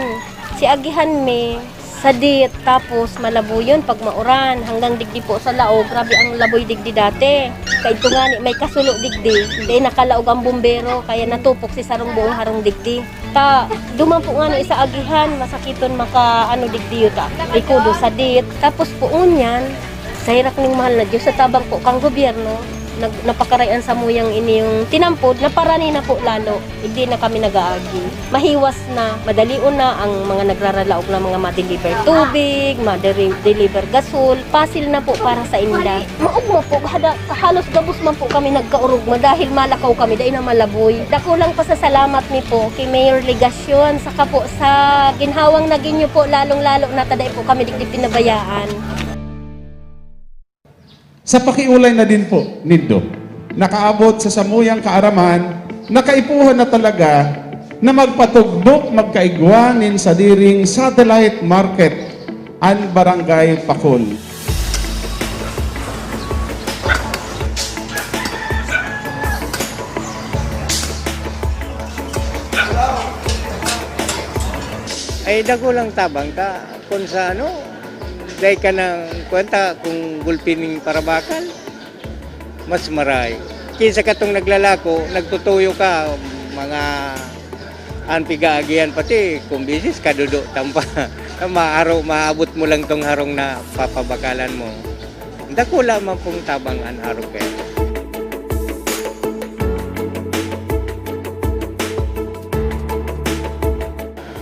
Si agihan mi, sadit, tapos malabuyon pag mauran. Hanggang digdi po sa laog, grabe ang laboy digdi dati. Kaidto nga ni, may kasulo digdi, dahil nakalaog ang bumbero, kaya natupok si sarong buong harong digdi. Ta, duman po nga ni sa agihan, masakiton maka, ano, digdiyo ta. Ikudo sadit. Tapos po ngunyan, sa herak ning mahal na Diyos, sa tabang po kang gobyerno, Nag-, napakaray an samuyang ini yung tinampod, naparani na po lalo. Hindi na kami nag-aagi. Mahiwas na, madalion na ang mga nagraralaog na mga ma-deliver tubig, ma-deliver gasol. Pasil na po para sa inda. Maugma po, hada, halos gabos man po kami nagkaurugma dahil malakaw kami, dai na malaboy. Dakulang pasasalamat mi po kay Mayor Legacion, saka po sa ginhawang nagin niyo po, lalong-lalo na ta dai po kami digdi pinabayaan. Sa pakiulay na din po nindo, nakaabot sa samuyang kaaraman na kaipuhan na talaga na magpatugdok magkaigwa nin sadiring satellite market an Barangay Pakol. Ay, dakulang tabang ta. Kun sa ano, dai ka na, kuwan ta, kung gulpi ning parabakal, mas maray. Kinsa katong naglalako, nagtutuyo ka, mga an pigaagihan pati, kung bisis, kadudo tampa. Maaro, maabot mo lang tong harong na papabakalan mo. Dakula man pong tabang an harong kaya.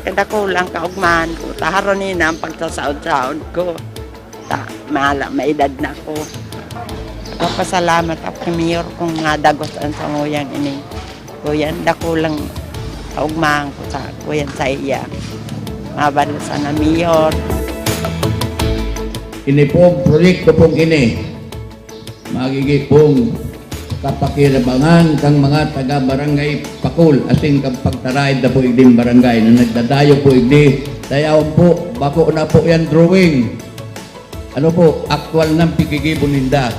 Kadakulang kaugmahan ko, ta harani na ang pagsasaod-saod ko. Ta, mala, maedad na ko. Nagpapasalamat ako kay Mayor kung nga dagos ang samuyang ini. Kuyan, dakulang kaugmahan ko sa, kuyan, sa iya. Mabalo sana, Mayor. Ini pong proyekto pong ini, magigi pong kapakinabangan kang mga taga Barangay Pakol, asin kang pagtaraid na po igding barangay na nagdadayo po igdi. Dayaon po, bako na po yan drawing. Ano po, aktual nang pigigibo ninda.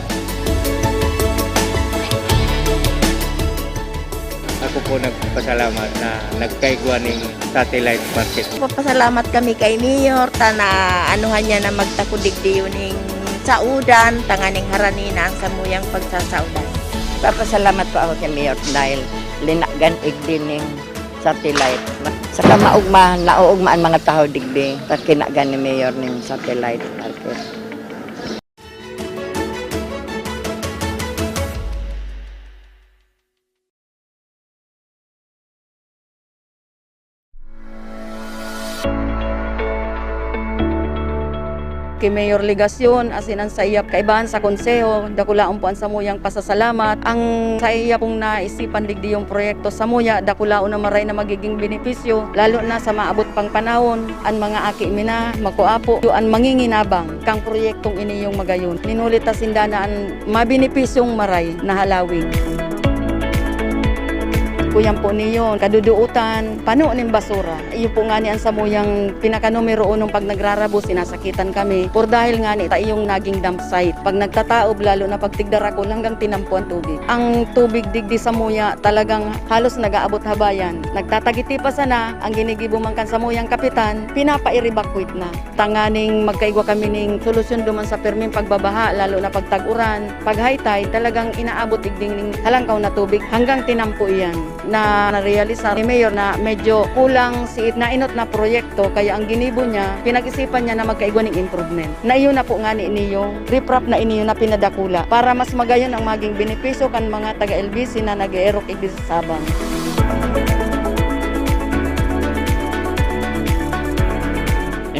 Ako po nagpapasalamat na nagkaigwa ning satellite market. Papasalamat kami kay Mayor, ta na anuhan niya na magtakod digdi ning saudan, tanganing harani na ang samuyang pagsasaudan. Papasalamat po ako kay Mayor dahil linagan igdi ning satellite. Saka maugma, nauugma ang mga tao digdi, ta kinagan ni Mayor ning satellite market. Ki Mayor Legacion, asin an saiya kaibahan sa konseho, dakulaon po an samuyang pasasalamat. Ang saiya pong naisipan digdi yung proyekto, samuya, dakulaon na maray na magiging benepisyo, lalo na sa maabot pang panahon, an mga aki mi na, makua po, an manginginabang kang proyektong ini yung magayon. Minuli ta sinda na an mabenepisyong maray na halawig. Kuyan po niyo, kaduduotan, pano nin basura. Iyo po ngani an samuyang pinaka numero unong pag nagrarabo, sinasakitan kami. Por dahil ngani ta iyong naging dump site. Pag nagtataob, lalo na pag tigdarakol, hanggang tinampo an tubig. Ang tubig digdi samuya talagang halos nag-aabot habayan. Nagtatagiti pa sana, ang ginigibo man kan samuyang kapitan, pinapa-evacuate na. Tanganing magkaigwa kami ning solusyon duman sa pirming pagbabaha, lalo na pag tag-uran. Pag high tide, talagang inaabot igding ning halangkaw na tubig hanggang tinampo iyan. Na narealisar ni Mayor na medyo kulang si nainot na proyekto, kaya ang ginibo niya, pinag-isipan niya na magkaigwa ning improvement. Na iyo na po ngani niyo, riprap na iniyo na pinadakula para mas magayon ang maging benepisyo kan mga taga L B C na nag-eerok igdi sa Sabang.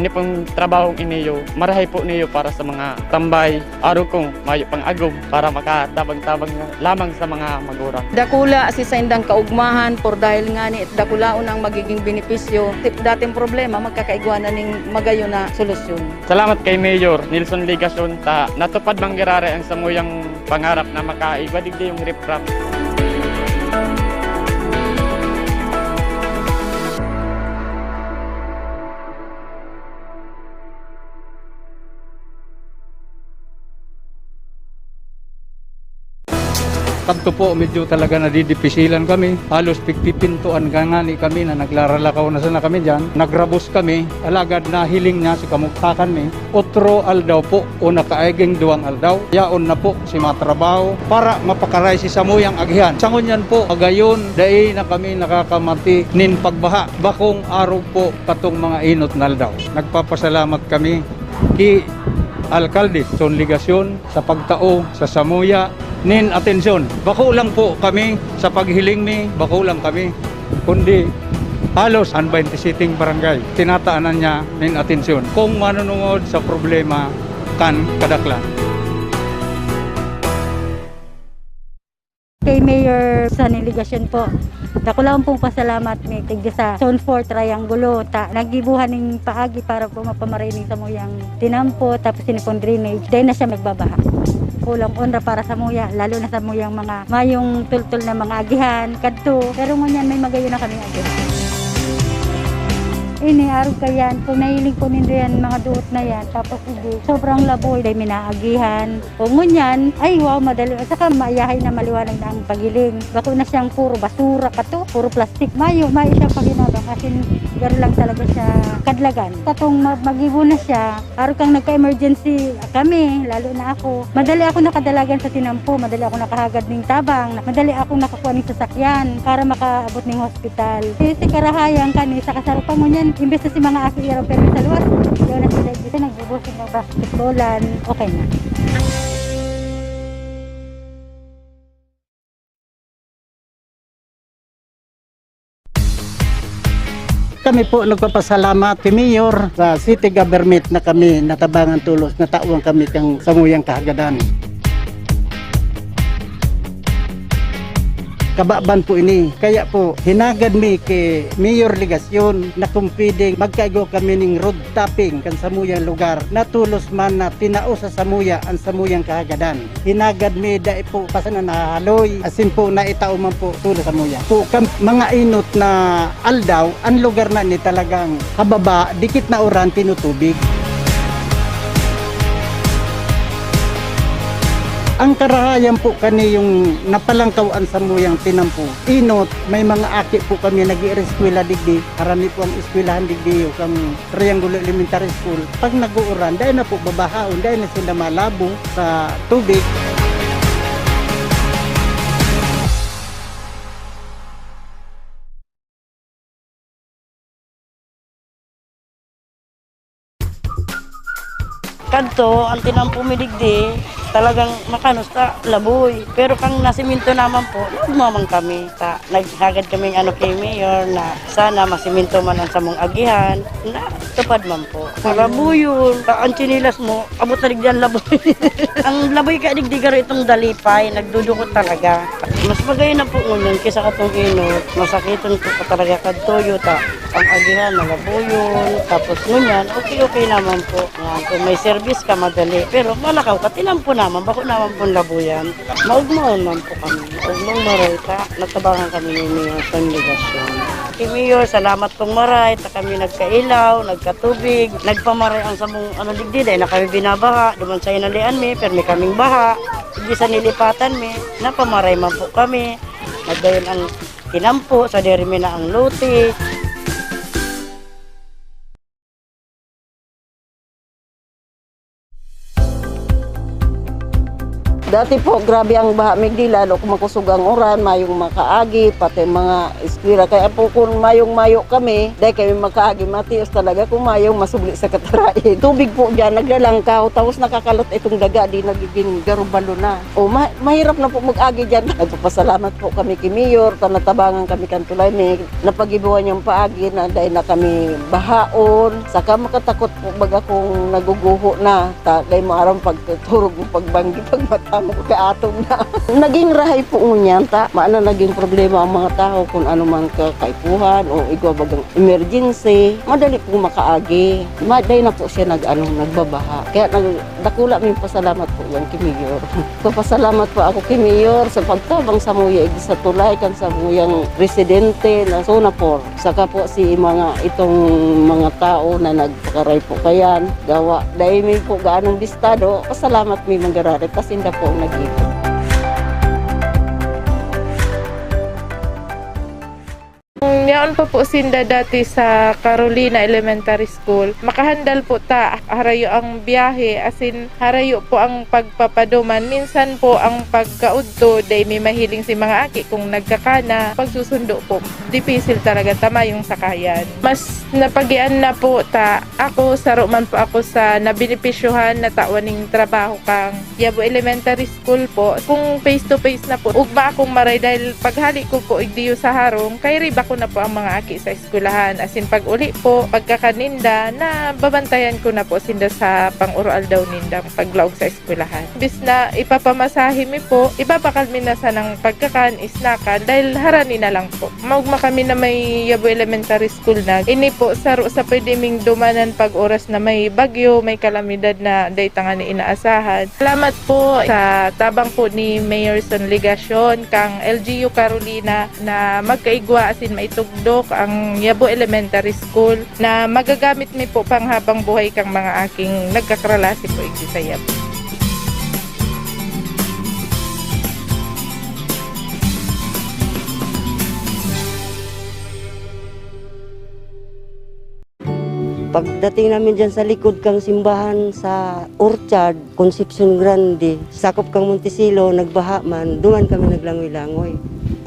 Ini pong trabahong iniyo, marahay po niyo para sa mga tambay, arog kong mayo pang agom para makatabang-tabang na lamang sa mga magurang. Dakula si saindang kaugmahan, por dahil ngani dakulaon ang magiging benepisyo. Tip dating problema, magkakaigwa na ning magayon na solusyon. Salamat kay Mayor Nelson Legacion ta natupad man giraray ang samuyang pangarap na makaigwa digdi yung riprap. Kadto po, medyo talaga nadidipisilan kami. Halos pigpipintuan ka ngani kami na nagraralakaw na sana kami diyan. Nagrabos kami, alagad nahiling niya si kamugtakan mi. Otro aldaw po o nakaaging duwang aldaw, yaon na po si matrabaho para mapakaray si samuyang agihan. Sa ngunyan po, magayon, dai na kami nakakamati nin pagbaha. Bakong arog po katong mga inot na aldaw. Nagpapasalamat kami ki Alkalde Son Legacion sa pagtao sa samuya nin atensyon. Bako lang po kami sa paghiling mi, bako lang kami, kundi halos an twenty-seven barangay, tinataanan niya nin atensyon kung manunungod sa problema kan kadaklan. Kay Mayor sa delegasyon po, dakulaon pong pasalamat mi tigdi sa Zone four Triangulo, ta naggibohan ning paagi para po mapamaray ning samuyang tinampo, tapos ini pong drainage, dai na siya magbabaha. Kulang onra para samuya, lalo na samuyang mga mayong tultol na mga agihan, kadto. Pero ngunyan may magayon na kami agihan. Ini, arog kayan, kung nahiling po nindo yan, mga duot na yan, tapos hindi, sobrang laboy, dai minaagihan. O ngunyan, ay wow, madali. Saka mayahay na maliwanag na ang pagiling. Bako na siyang puro basura pa to, puro plastic. Mayo, mayo siya paginabang. As in, garo lang talaga siya kadlagan. Katong ma-, magibo na siya, araw kang nagka-emergency kami, lalo na ako. Madali ako nakadalagan sa tinampo, madali ako nakahagad ning tabang, madali akong nakakuha ning sasakyan para makaabot ning hospital. Kasi karahayan kani sa kasaro pa ngunyan, imbes na si mga aki iraw pero sa luwas, yun na sila dito, nagbubusog, nagbasketballan, okay na. Kami po nagpapasalamat kay Mayor sa city government na kami natabangan tolos, natawan kami kang samuyang kahagadan. Kababan po ini. Kaya po, hinagad mi ki Mayor Legacion na kung pwedeng magkaigwa kami ning road tapping kan samuyang lugar na tolos man na tinao sa samuya an samuyang kahagadan. Hinagad mi dai po pasan na nahahaloy, asin po naitao man po tolos samuya. Po kan mga inot na aldaw, an lugar na ini talagang hababa, dikit na uran, tinutubig. Ang karahayan po kani yung napalangkaw an samuyang tinampo. Inot, may mga aki po kami nag-iireskwela digdi. Harani po ang eskwelahan digdi, yung kang Triangulo Elementary School. Pag nag-uuran, dai na po babahaon, dai na sila malabo sa tubig. Kadto, ang tinampo mi digdi, talagang makanos ta, laboy. Pero kang nasimento naman po, naugma man kami. Ta, naghagad kaming ano kay Mayor na sana masimento man ang samong agihan. Natupad man po. Labuyon, ta, ang tsinelas mo, abot na digdi ang laboy. Ang laboy kaya digdi garo itong dalipay, nagdudukot talaga. Mas magayon na po ngunyan kaysa katong inot. Masakiton po ka talaga kadto, yuta. Ang agihan, malabuyon. Tapos ngunyan, okay-okay naman po. Nga, kung may service ka, madali. Pero malakaw ka, tinampo naman, bako naman pong labuyan. Maugmaon man po kami. Maugmang maray ta, natabangan kami ni Mayor sa delegasyon. Ki Mayor, salamat pong maray, ta kami nagkailaw, nagkatubig, nagpamaray ang samong ano digdi, dai na kami binabaha, duman sa inalian mi, permi kaming baha, digdi sa nilipatan mi, napamaray man po kami, nagdayon ang tinampo, sa diri mi na ang lote. Dati po, grabe ang baha, migdi, lalo kung makusog ang uran, mayong makaagi, pati mga eskwela. Kaya po, kung mayong mayo kami, dai kami makaagi, matios talaga kung mayong masubli sa katarain. Tubig po dyan, naglalangkaw, tapos nakakalot itong daga, di nagiging garubalo na. O, ma-, mahirap na po mag-agi dyan. Nagpapasalamat po kami kay Mayor, ta natabangan kami kan tulay, may napagibuhan niyang paagi na dai na kami bahaon. Saka makatakot po baga kung naguguho na, ta dai mo aram pagtuturog mo, pagbanggi, pagmata mo, kaatong na. Naging rahay po ngunyan, ta maana naging problema ang mga tao kung ano mang kakaipuhan o igwa bagang emergency, madali pong makaagi. Ma-, dai na po siya nag-ano, nagbabaha. Kaya nag-, dakula ming pasalamat po yan kay Mayor. Papasalamat po ako kay Mayor sa pagtabang samuya igdi sa tulay kan samuyang residente na Sonapor. Saka po si mga, itong mga tao na nagpakaray po kayan. Gawa, dai mi po gaanong bistado. Pasalamat mi manggararay ta sinda po ang nag-ibig. Nya Aon pa po sinda dati sa Carolina Elementary School, makahandal po ta, harayo ang biyahe, asin harayo po ang pagpapaduman. Minsan po ang pagkaudto, dai mi mahiling si mga aki kung nagkakana. Pagsusundo po, dipisil talaga ta mayong sakayan. Mas napagian na po ta ako, saro man po ako sa nabenepisyohan na tawan ning trabaho kang Yabo Elementary School po. Kung face to face na po, ugma akong maray dahil paghali ko po igdiyo sa harong, kairiba ko na po ang mga aki sa eskwelahan. Asin pag-uli po, pagkakaninda, nababantayan ko na po sinda sa pang-oroaldaw nindang paglaog sa eskwelahan. Bis na ipapamasahe mi po, ibabakal mi na sanang pagkakan, isnakan, dahil harani na lang po. Maugma kami na may Yabo Elementary School na. Ini po, saro sa pwede ming dumanan pag oras na may bagyo, may kalamidad na dai tangani inaasahan. Salamat po sa tabang po ni Mayor Son Legacion, kang L G U Carolina, na magkaigwa asin maitugdok ang Yabo Elementary School na magagamit mi po panghabang buhay kang mga aking nagkakralasi po igdi sa Yabo. Pagdating namin diyan sa likod kang simbahan sa Orchard, Concepcion Grande, sakop kang Montecillo, nagbaha man, duman kami naglangoy-langoy.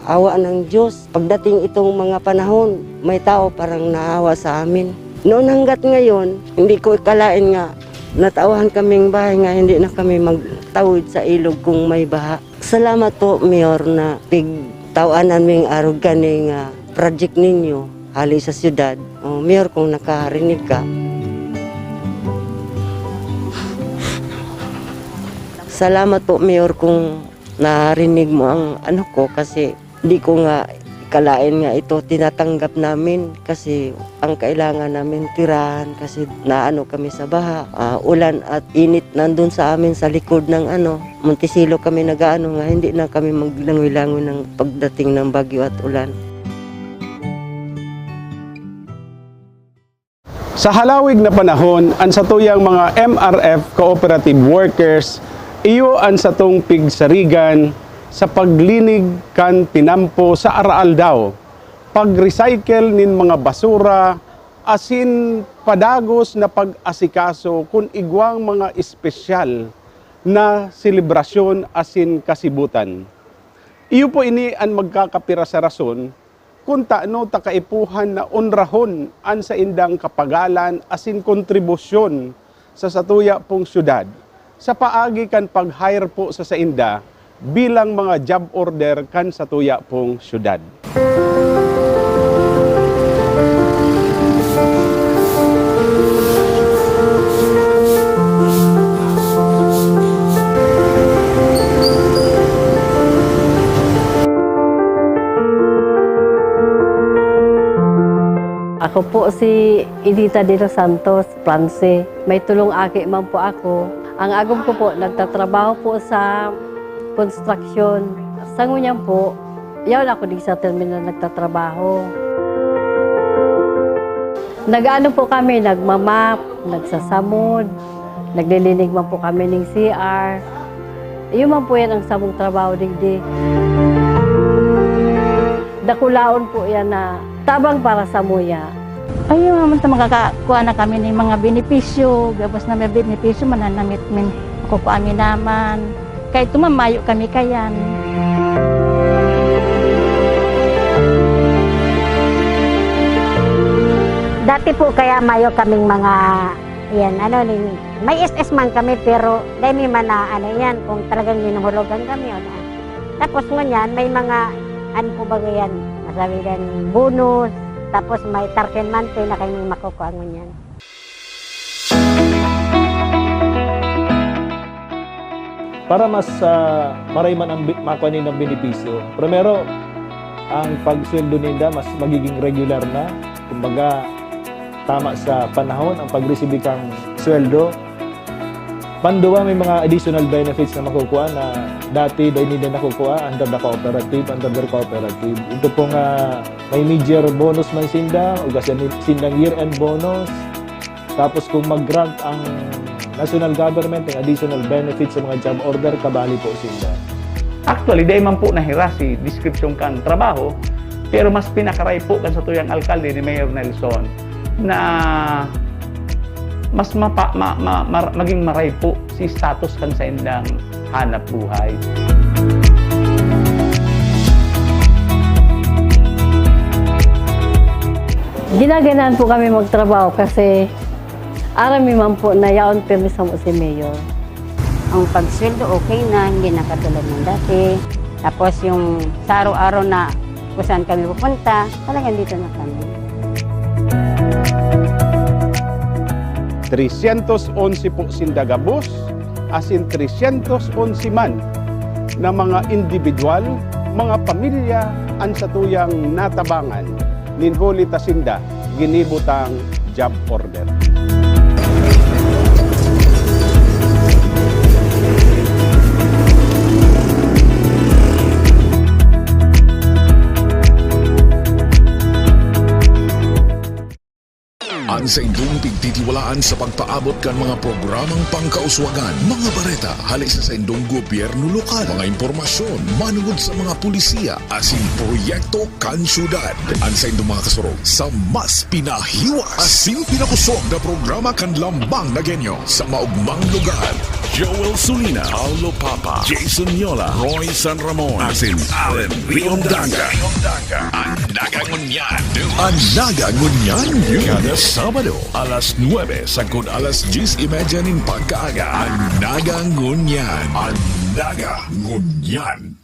Awa ng Diyos, pagdating itong mga panahon, may tao parang naawa sa amin. Noon hanggat ngayon, hindi ko ikalain nga natauhan kaming bahay nga hindi na kami magtawid sa ilog kung may baha. Salamat po, Mayor, na pigtawanan ming arog kani nga project ninyo hali sa syudad. O, Mayor, kung nakarinig ka. Salamat po, Mayor, kung narinig mo ang ano ko, kasi di ko nga ikalain nga ito tinatanggap namin, kasi ang kailangan namin tirahan kasi naano kami sa baha, ah, ulan at init nandun sa amin sa likod ng ano, Montecillo kami nag-aano nga hindi na kami maglangoy-langoy ng pagdating ng bagyo at ulan. Sa halawig na panahon, an satuyang mga M R F cooperative workers iyo an satong pigsarigan sa paglinig kan tinampo sa araaldaw, pag-recycle nin mga basura, asin padagos na pag-asikaso kun igwang mga espesyal na selebrasyon asin kasibutan. Iyo po ini an magkakapira sa rason kun tano ta kaipuhan na onrahon an saindang kapagalan asin kontribusyon sa satuya pong syudad, sa paagi kan pag-hire po sa sainda bilang mga job order kan satuya pong syudad. Ako po si Edita de los Santos, France. May tolong aki man po ako. Ang agom ko po, nagtatrabaho po sa konstruksyon. Sa ngunyan po, yaon ako di sa terminal nagtatrabaho. Nag-ano po kami, nagmamap, nagsasamod, naglilinig man po kami ning C R. Iyo man po yan ang samong trabaho digdi. Dakulaon po yan na tabang para sa muya. Ayun, naman sa makakakuha na kami ng mga benepisyo, gabos na may benepisyo, mananamit min, makukuha mi naman. Kay ito, mamayo kami kayan. Dati po kaya mayo kaming mga, yan, ano, ning, may S S man kami, pero dai mi man na, ano yan, kung talagang hinuhulugan kami, o na. Tapos ngunyan, may mga, ano po ba yan, masabi yan, bonus, tapos may thirteen month pay na kami makukuha ngunyan. Para mas, ah, maray man ang bi-, makua nindang benepisyo, primero, ang pagsweldo ninda mas magiging regular na. Kumbaga, tama sa panahon ang pagresibi kang sweldo. Panduwa, may mga additional benefits na makukuha na dati dai ninda nakukuha under the cooperative, under their cooperative. Ito pong, ah, may mid-year bonus man sinda, o kasi sindang year-end bonus. Tapos kung mag-grant ang national government ng additional benefits sa mga job order, kabali po sinda. Actually, dai man po nahira si description kan trabaho, Pero mas pinakaraypo kan satuyang alkalde ni Mayor Nelson na mas mapa-, ma-, ma-, mar-, maging maraypo si status kan saindang hanap buhay. Ginaganaan po kami magtrabaho kasi aram mi man po na yaon pirmi samo si Mayor. Ang pagsweldo okay na, hindi na katulad ng dati. Tapos yung sa araw-araw na kung saan kami pupunta, talagang dito na kami. Tresyentos onse po sinda gabos, asin tresyentos onse man na mga indibidwal, mga pamilya an satuyang natabangan nin huli ta sinda ginibo tang job order. An saindong pigtitiwalaan sa pagpaabot kan mga programang pangkauswagan, mga bareta hale sa saindong gobyerno lokal, mga impormasyon manungod sa mga pulisiya asin proyekto kan syudad. An saindong mga kasurog sa mas pinahiwas asin pinakosog na programa kan Lambang na Genyo sa maogmang lugar. Joel Sulina, Paulo Papa, Jason Yola, Roy San Ramon, asin Allen Riondanga. An Naga Ngunyan. An Naga Ngunyan, kada Sabado, alas nuebe sagkod alas dyes y media nin pagkaaga. An Naga Ngunyan. An Naga Ngunyan.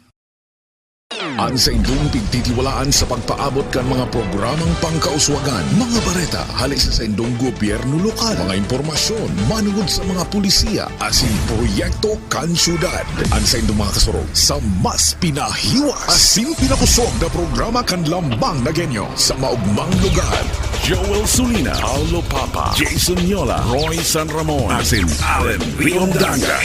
An saindong pigtitiwalaan sa pagpaabot kan mga programang pangkauswagan, mga bareta hale sa saindong gobyerno lokal, mga impormasyon manungod sa mga pulisiya asin proyekto kan syudad. An saindong mga kasurog sa mas pinahiwas asin pinakosog na programa kan Lambang na Genyo sa maogmang lugar. Joel Sulina, Paulo Papa, Jason Yola, Roy San Ramon, asin Allen Riondanga.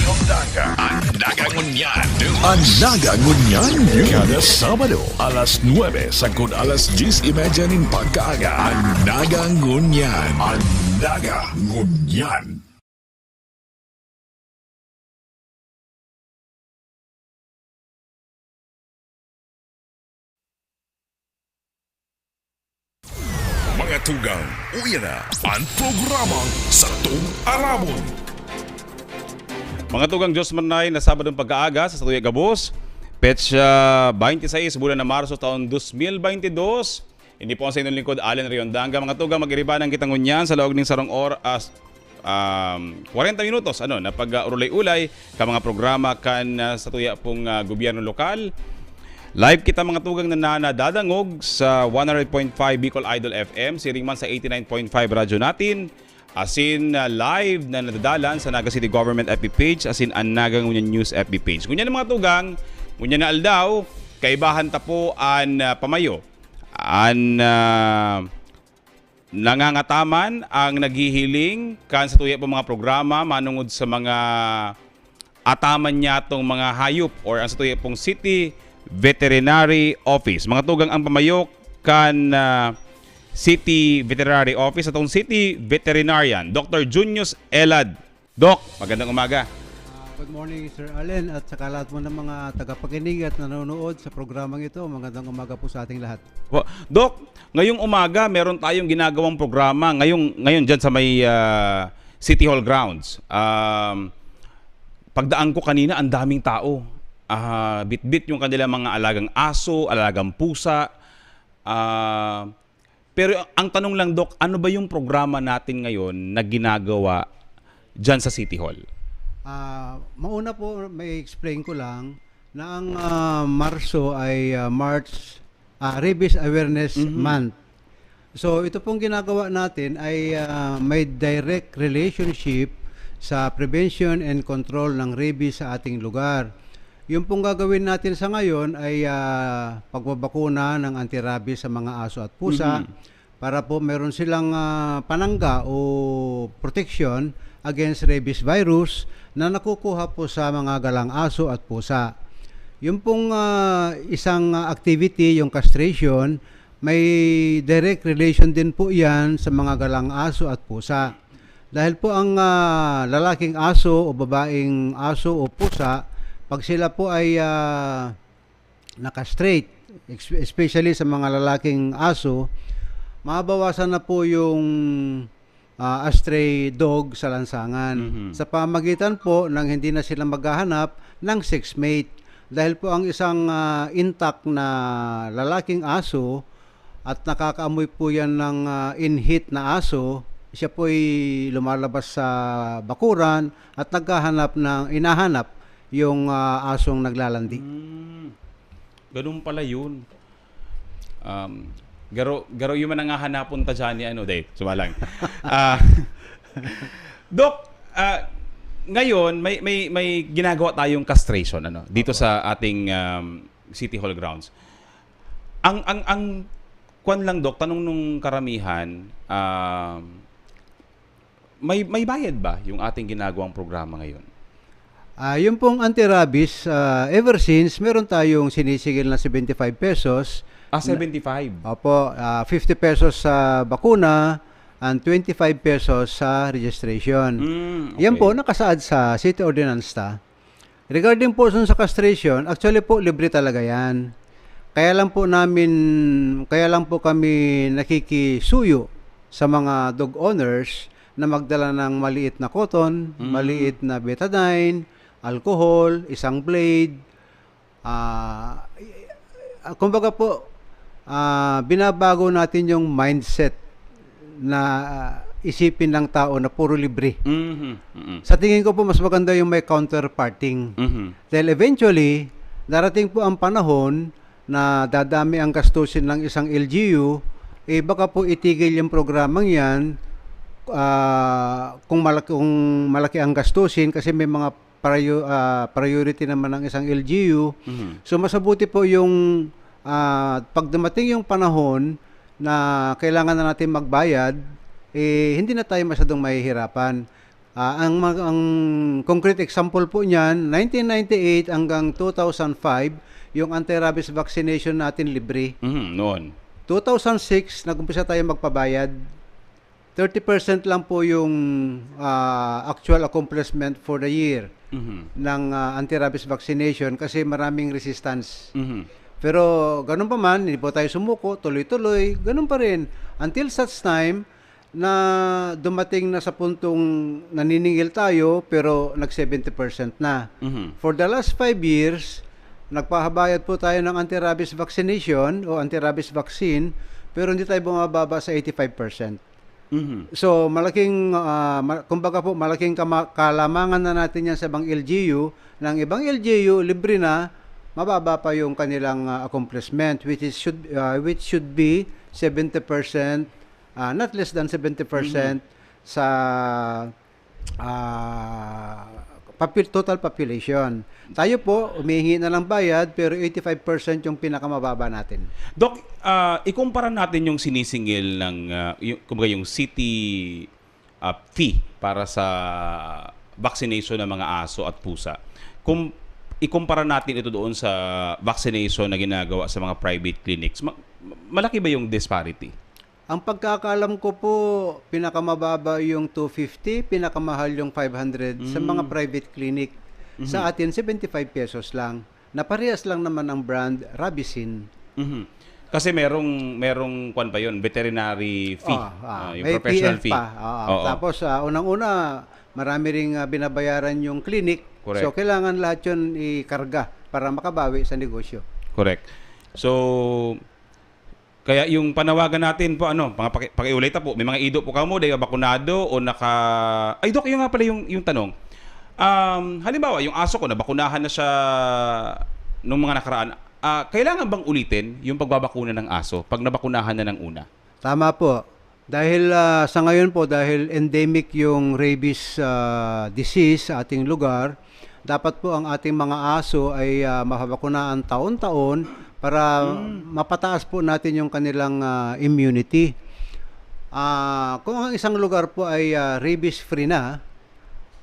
An Naga Ngunyan. An Naga Ngunyan, kada Sabado, alas nuebe sagkod alas dyes y media nin pagkaaga. An Naga Ngunyan. An Naga Ngunyan. Mga tugang, uya na an programang Satong Arabon. Mga tugang, Diyos man na Sabadong pag-aaga sa satuya gabos, petsa twenty-six, bulan na Marso, taon dos mil baynte dos. Ini po ang sa inyong lingkod, Allen Riondanga. Mga tugang, mag-iribanan kita ngunyan sa laog ning sarong oras, um, kwarenta minutos, ano, na pag-urulay-ulay ka mga programa kan, ah, satuya pong, ah, gobyerno lokal. Live kita, mga tugang, na, na nadadangog sa one hundred point five Bicol Idol F M, siring man sa eighty-nine point five Radyo Natin, asin, ah, live na nadadalan sa Naga City Government F B page, asin an Naga Ngunyan News F B page. Ngunyan, mga tugang, ngunyan na aldaw, kaibahan ta po an, ah, pamayo. An, ah, nangangataman, ang naghihiling kan satuya pong mga programa manungod sa mga ataman niyatong mga hayop or ang satuya pong City Veterinary Office. Mga tugang, ang pamayo kan, ah, City Veterinary Office, atong City Veterinarian, Doktor Junius Elad. Doc, magandang umaga. Ah, good morning, Sir Allen, at saka lahat po ng mga tagapakinig at nanonood sa programang ito. Magandang umaga po sa ating lahat. Po, Doc, ngayong umaga meron tayong ginagawang programa ngayong, ngayon diyan sa may, ah, City Hall grounds. Um, pagdaan ko kanina, ang daming tao. Ah, bitbit yung kanilang mga alagang aso, alagang pusa. Ah, pero ang tanong lang, Doc, ano ba yung programa natin ngayon na ginagawa diyan sa City Hall? Ah, mauna po, may explain ko lang na ang, ah, Marso ay, ah, March, ah, Rabies Awareness Mhm. Month. So, ito pong ginagawa natin ay, ah, may direct relationship sa prevention and control ng rabies sa ating lugar. Yung pong gagawin natin sa ngayon ay, ah, pagbabakuna ng anti-rabies sa mga aso at pusa Mhm. para po meron silang, ah, panangga o proteksyon against rabies virus na nakukuha po sa mga galang aso at pusa. Yung pong, ah, isang, ah, activity, yung castration, may direct relation din po yan sa mga galang aso at pusa. Dahil po ang, ah, lalaking aso o babaeng aso o pusa, pag sila po ay, ah, naka-straight, ex-, especially sa mga lalaking aso, mabawasan na po yung, ah, stray dog sa lansangan. Mhm. Sa pamagitan po ng hindi na sila maghahanap ng sex mate. Dahil po ang isang, ah, intact na lalaking aso at nakakaamoy po yan ng, ah, inhit na aso, siya po'y lumalabas sa bakuran at naghahanap ng, hinahanap yung, ah, asong naglalandi. Hmm. Ganun pala yun. Um, garo, garo yun man ang hahanapon ta dyan ni ano, day, sumalang. Ah, Doc, ah, ngayon, may, may, may ginagawa tayong castration, ano, dito Opo. sa ating, um, City Hall grounds. Ang, ang, ang, kwan lang, Doc, tanong nung karamihan, um, may, may bayad ba yung ating ginagawang programa ngayon? Ah, yung pong anti-rabies, ah, ever since, meron tayong sinisigil na seventy-five pesos. Ah, Na seventy-five? Opo, ah, fifty pesos sa bakuna and twenty-five pesos sa registration. Mm, Yan okay. po, nakasaad sa City Ordinance ta. Regarding po dun sa castration, actually po, libre talaga yan. Kaya lang po namin, kaya lang po kami nakikisuyo sa mga dog owners na magdala ng maliit na cotton, Mm. maliit na betadine, alcohol, isang blade. Ah, ah, kumbaga po, ah, binabago natin yung mindset na isipin ng tao na puro libre. Mhm, mm. Sa tingin ko po, mas maganda yung may counterparting. Mhm. Dahil eventually, darating po ang panahon na dadami ang gastusin ng isang L G U, eh, baka po itigil yung programang yan, ah, kung malaki, kung malaki ang gastusin kasi may mga priyo-, ah, priority naman ng isang L G U. Mhm. So, mas mabuti po yung, ah, pag dumating yung panahon na kailangan na natin magbayad, eh, hindi na tayo masyadong mahihirapan. Ah, ang mag-, ang concrete example po niyan, nineteen ninety-eight hanggang two thousand five, yung anti-rabies vaccination natin libre. Mhm, noon. Two thousand six, nag-umpisa tayo magpabayad. Thirty percent lang po yung, ah, actual accomplishment for the year Mhm. ng, ah, anti-rabies vaccination kasi maraming resistance. Mhm. Pero ganun pa man, hindi po tayo sumuko, tuloy-tuloy, ganun pa rin. Until such time na dumating na sa puntong naniningil tayo, pero nag seventy percent na. Mhm. For the last five years, nagpahabayad po tayo ng anti-rabies vaccination o anti-rabies vaccine, pero hindi tayo bumababa sa eighty-five percent. Mhm. So, malaking, ah, ma-, kumbaga po, malaking kama-, kalamangan na natin yan sa ibang L G U. Ng ibang L G U, libre na, mababa pa yung kanilang, ah, accomplishment, which is should, ah, which should be seventy percent, ah, not less than seventy percent Mhm. sa, ah, popu-, total population. Tayo po, humihingi na ng bayad, pero eighty-five percent yung pinakamababa natin. Doc, ah, ikumpara natin yung sinisingil ng, ah, yung, kumbaga yung city, ah, fee para sa vaccination ng mga aso at pusa. Kung ikumpara natin ito doon sa vaccination na ginagawa sa mga private clinics, ma-, malaki ba yung disparity? Ang pagkakaalam ko po, pinakamababa yung two fifty, pinakamahal yung five hundred sa mga Mm. private clinic. Sa Mhm. atin, seventy-five pesos lang. Na parehas lang naman ang brand, Rabicin. Mhm. Kasi merong, merong kwan pa yun, veterinary fee. Ah, ah, Ah, yung may professional P F fee. pa. Ah, Oo. Tapos, ah, unang-una, marami ring, ah, binabayaran yung clinic. Correct. So, kailangan lahat yun ikarga para makabawi sa negosyo. Correct. So, kaya yung panawagan natin po, ano, mga paki-, pakiulay ta po, may mga ido po kamo, dahil bakunado o naka-, ay, Doc, yun nga pala yung, yung tanong. Um, halimbawa, yung aso ko, nabakunahan na siya nung mga nakaraan, ah, kailangan bang ulitin yung pagbabakuna ng aso pag nabakunahan na ng una? Tama po. Dahil, ah, sa ngayon po, dahil endemic yung rabies, ah, disease sa ating lugar, dapat po ang ating mga aso ay, ah, mababakunaan taon-taon para Mm. mapataas po natin yung kanilang, ah, immunity. Ah, kung ang isang lugar po ay, ah, rabies free na,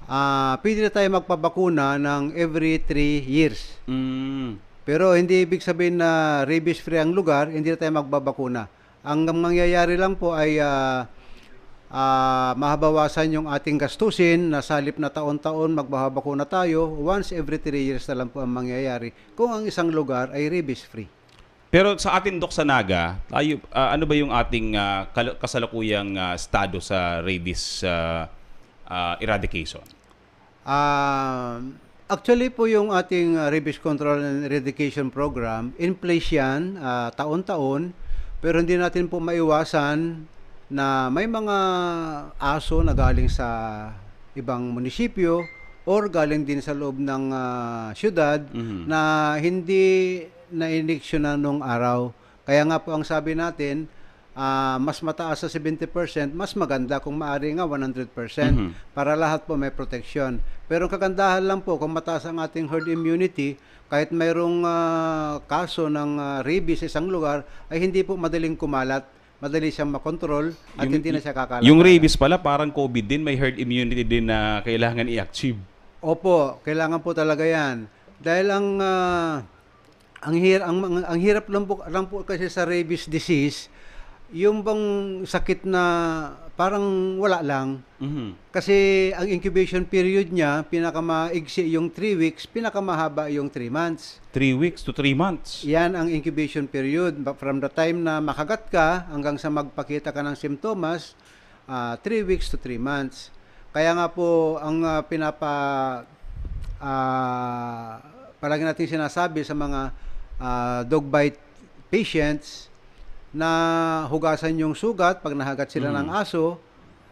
ah, pwede na tayo magpabakuna ng every three years. Mm. Pero hindi ibig sabihin na rabies free ang lugar, hindi na tayo magbabakuna. Ang mangyayari lang po ay, ah, ah, mababawasan yung ating gastusin na sa halip na taon-taon magbabakuna tayo, once every three years na lang po ang mangyayari kung ang isang lugar ay rabies free. Pero sa atin, Doc, sa Naga, ayo, ah, ano ba yung ating, ah, kal-, kasalukuyang, ah, estado sa rabies, ah, ah, eradication? Ah, actually po, yung ating, ah, Rabies Control and Eradication Program, in place yan, ah, taon-taon, pero hindi natin po maiwasan na may mga aso na galing sa ibang munisipyo or galing din sa loob ng, ah, siyudad Mhm. na hindi na-iniksyonan nung araw. Kaya nga po ang sabi natin, ah, mas mataas sa seventy percent, mas maganda kung maaari nga one hundred percent Mhm. para lahat po may proteksyon. Pero ang kagandahan lang po, kung mataas ang ating herd immunity, kahit mayroong, ah, kaso ng, ah, rabies sa isang lugar, ay hindi po madaling kumalat, madali siyang makontrol at Yung hindi na siya kakalat yung talaga. Rabies pala, parang COVID din, may herd immunity din na kailangan i-achieve. Opo, kailangan po talaga 'yan. Dahil ang, ah, ang hir-, ang, ang, ang hirap lang po, lang po kasi sa rabies disease, yung bang sakit na parang wala lang. Mhm. Kasi ang incubation period niya, pinakamaigsi yung three weeks, pinakamahaba yung three months. Three weeks to three months. Yan ang incubation period. Ba-, from the time na makagat ka hanggang sa magpakita ka ng simptomas, ah, three weeks to three months. Kaya nga po, ang, ah, pinapa-, ah, palagi nating sinasabi sa mga, ah, dog bite patients na hugasan yung sugat pag nahagat sila ng Mm. aso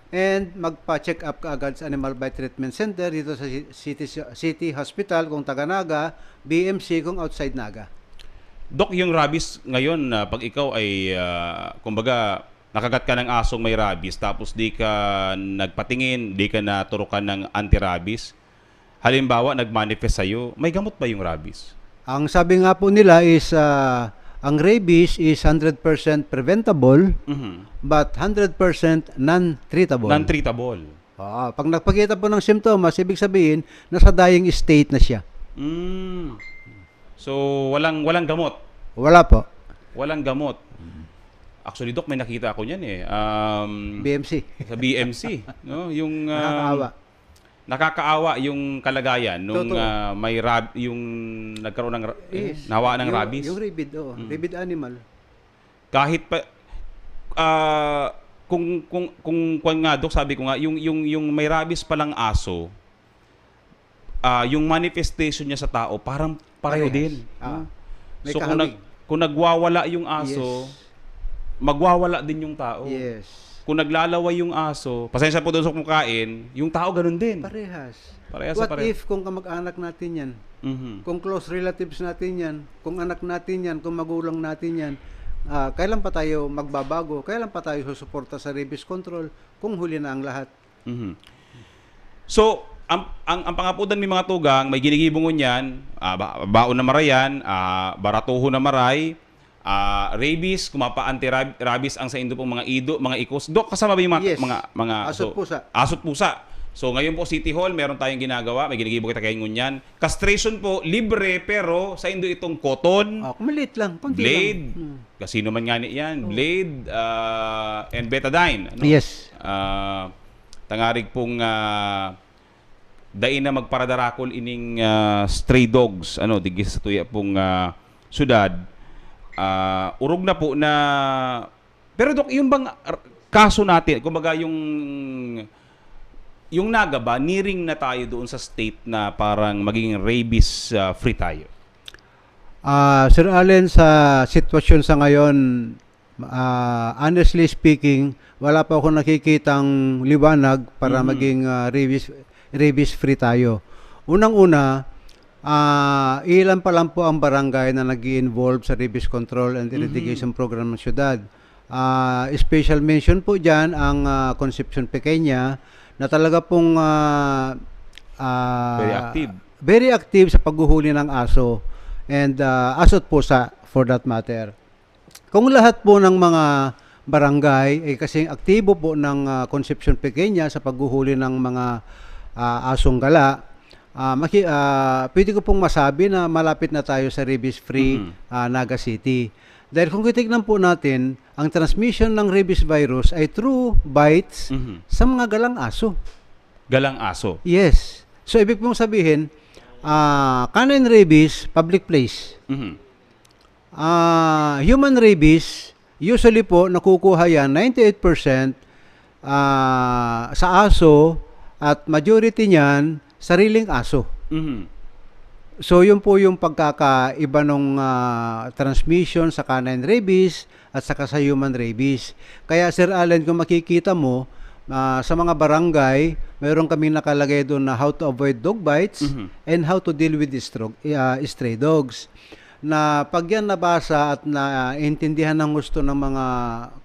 and magpa-check up kaagad sa Animal Bite Treatment Center dito sa ci-, City, City Hospital kung taga Naga, B M C kung outside Naga. Doc, yung rabies ngayon, ah, pag ikaw ay, ah, kumbaga, nakagat ka ng asong may rabies, tapos di ka nagpatingin, di ka naturukan ng anti-rabies, halimbawa, nag-manifest sa'yo, may gamot ba yung rabies? Ang sabi nga po nila is, ah, ang rabies is hundred percent preventable, Mhm. but hundred percent non-treatable. Non-treatable. Oo, pag nagpakita po ng simptomas, ibig sabihin, nasa dying state na siya. Mm. So, walang, walang gamot? Wala po. Walang gamot. Actually, Doc, may nakita ako niyan eh. Um, B M C. Sa B M C, no? Yung, um, Nakakaawa. nakakaawa yung kalagayan nung, Totoo. ah, may rab-, yung nagkaroon ng ra-, eh, Yes. nawaan ng Yung, rabies. yung rabid, oo. Mm. Rabid animal. Kahit pa, ah, kung, kung, kung kwan nga, Doc, sabi ko nga, yung, yung, yung may rabies palang aso, ah, yung manifestation niya sa tao, parang pareho Parehas. din, Ah. no? May So, kung kahawig. nag-, kung nagwawala yung aso, Yes. magwawala din yung tao. Yes. Kung naglalaway yung aso, pasensya po doon sa kumakain, yung tao ganun din. Parehas. Parehas sa What parehas. if kung kamag-anak natin yan? Mhm. Kung close relatives natin yan, kung anak natin yan, kung magulang natin yan, ah, kailan pa tayo magbabago? Kailan pa tayo susuporta sa rabies control kung huli na ang lahat? Mhm. So, ang, ang, ang pangapodan mi, mga tugang, may ginigibo ngunyan, ah, ba-, baon na maray yan, ah, baratohon na maray, ah, rabies, kung mapa-anti-rab-, rabies ang saindo pong mga ido, mga ikos. Doc, kasama ba yung mga, Yes. mga, mga Aso't so, pusa. aso't pusa. So, ngayon po, City Hall, meron tayong ginagawa, may ginigibo kita kayo ngunyan. Castration po, libre, pero saindo itong cotton, Oh, maliit lang, konti blade, lang. Hmm. kasino man nga ni yan, Oh. blade, ah, and betadine, ano? Yes. Ah, tangarig pong, ah, dai na magparadarakol ining, ah, stray dogs, ano, digdi sa tuya pong, ah, syudad. Ah, orog na po na, pero, Doc, yung bang r-, kaso natin, kumbaga yung, yung Naga ba, nearing na tayo doon sa state na parang magiging rabies, ah, free tayo? Ah, Sir Allen, sa sitwasyon sa ngayon, ah, honestly speaking, wala pa akong nakikitang liwanag para Mhm. maging, ah, rabies, rabies free tayo. Unang-una, ah, ilan pa lang po ang barangay na nag-i-involve sa rabies control and Mhm. eradication program ng syudad. Ah, special mention po diyan ang, ah, Concepcion Pequeña na talaga pong, ah, ah, Very active. very active sa paghuhuli ng aso and, ah, aso't pusa for that matter. Kung lahat po ng mga barangay ay kasing aktibo po ng, ah, Concepcion Pequeña sa paghuhuli ng mga, ah, asong gala, ah, maki-, ah, pwede ko pong masabi na malapit na tayo sa rabies free, Mhm. ah, Naga City. Dahil kung titignan po natin, ang transmission ng rabies virus ay through bites Mhm. sa mga galang aso. Galang aso. Yes. So, ibig pong sabihin, ah, canine rabies, public place. Mhm. Ah, human rabies, usually po, nakukuha yan, ninety-eight percent, ah, sa aso at majority niyan, sariling aso. Mhm. So, yun po yung pagkakaiba nung, ah, transmission sa canine rabies at saka sa human rabies. Kaya, Sir Allen, kung makikita mo, ah, sa mga barangay, mayroon kaming nakalagay doon na how to avoid dog bites Mhm. and how to deal with stro-, ah, stray dogs. Na pag yan nabasa at naintindihan ng husto ng mga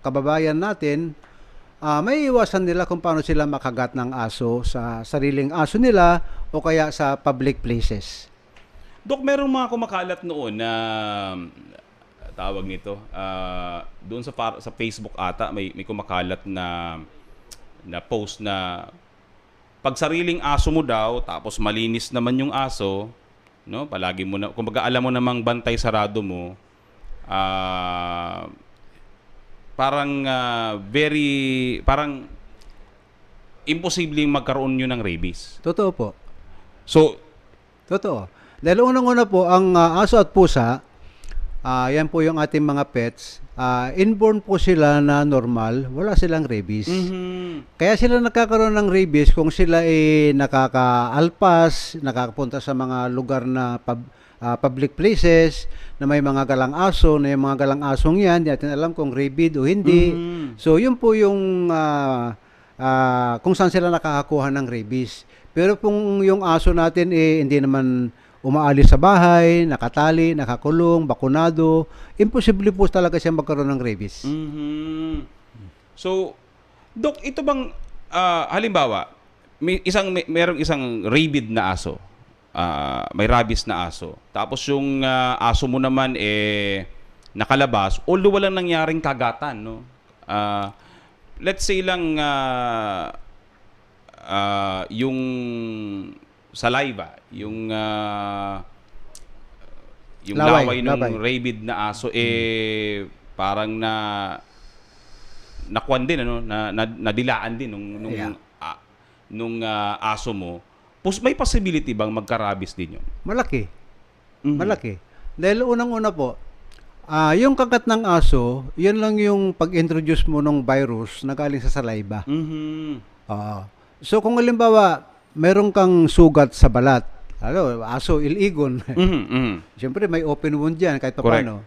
kababayan natin, ah, maiiwasan nila kung paano sila makagat ng aso sa sariling aso nila o kaya sa public places. Dok, merong mga kumakalat noon na, tawag nito, ah, doon sa far-, sa Facebook ata, may, may kumakalat na, na post na pag sariling aso mo daw, tapos malinis naman yung aso, no? Palagi mo na, kumbaga, alam mo namang bantay sarado mo, ah, parang, ah, very, parang imposibleng magkaroon yun ng rabies. Totoo po. So, Totoo. Dahil unang-una po, ang, ah, aso at pusa, ah, yan po yung ating mga pets, ah, inborn po sila na normal, wala silang rabies. Mhm. Kaya sila nagkakaroon ng rabies kung sila ay nakakaalpas, nakakapunta sa mga lugar na pub-, ah, public places na may mga galang aso, na yung mga galang asong yan, di natin alam kung rabid o hindi. Mhm. So, yun po yung, ah, ah, kung saan sila nakakakuha ng rabies. Pero kung yung aso natin, eh, hindi naman umaalis sa bahay, nakatali, nakakulong, bakunado, imposible po talaga siya magkaroon ng rabies. Mhm. So, Dok, ito bang, ah, halimbawa, may isang, may, merong isang rabid na aso, ah, may rabies na aso. Tapos yung, ah, aso mo naman, eh, nakalabas, although walang nangyaring kagatan, no? Ah, let's say lang, ah, ah, yung saliva, yung, ah, yung Laway, laway ng laway. rabid na aso, eh, Hmm. parang na, nakuwan din, ano, na, na, nadilaan din nung, nung, Yeah. ah, nung, ah, aso mo. Pos-, may possibility bang magka-rabies din yun? Malaki. Mhm. Malaki. Dahil unang-una po, ah, yung kagat ng aso, yun lang yung pag-introduce mo ng virus na galing sa saliva. Mhm. Oo. So, kung halimbawa, meron kang sugat sa balat, ano, aso, iligon. Mhm, mhm. Siyempre, may open wound yan kahit Correct. papaano.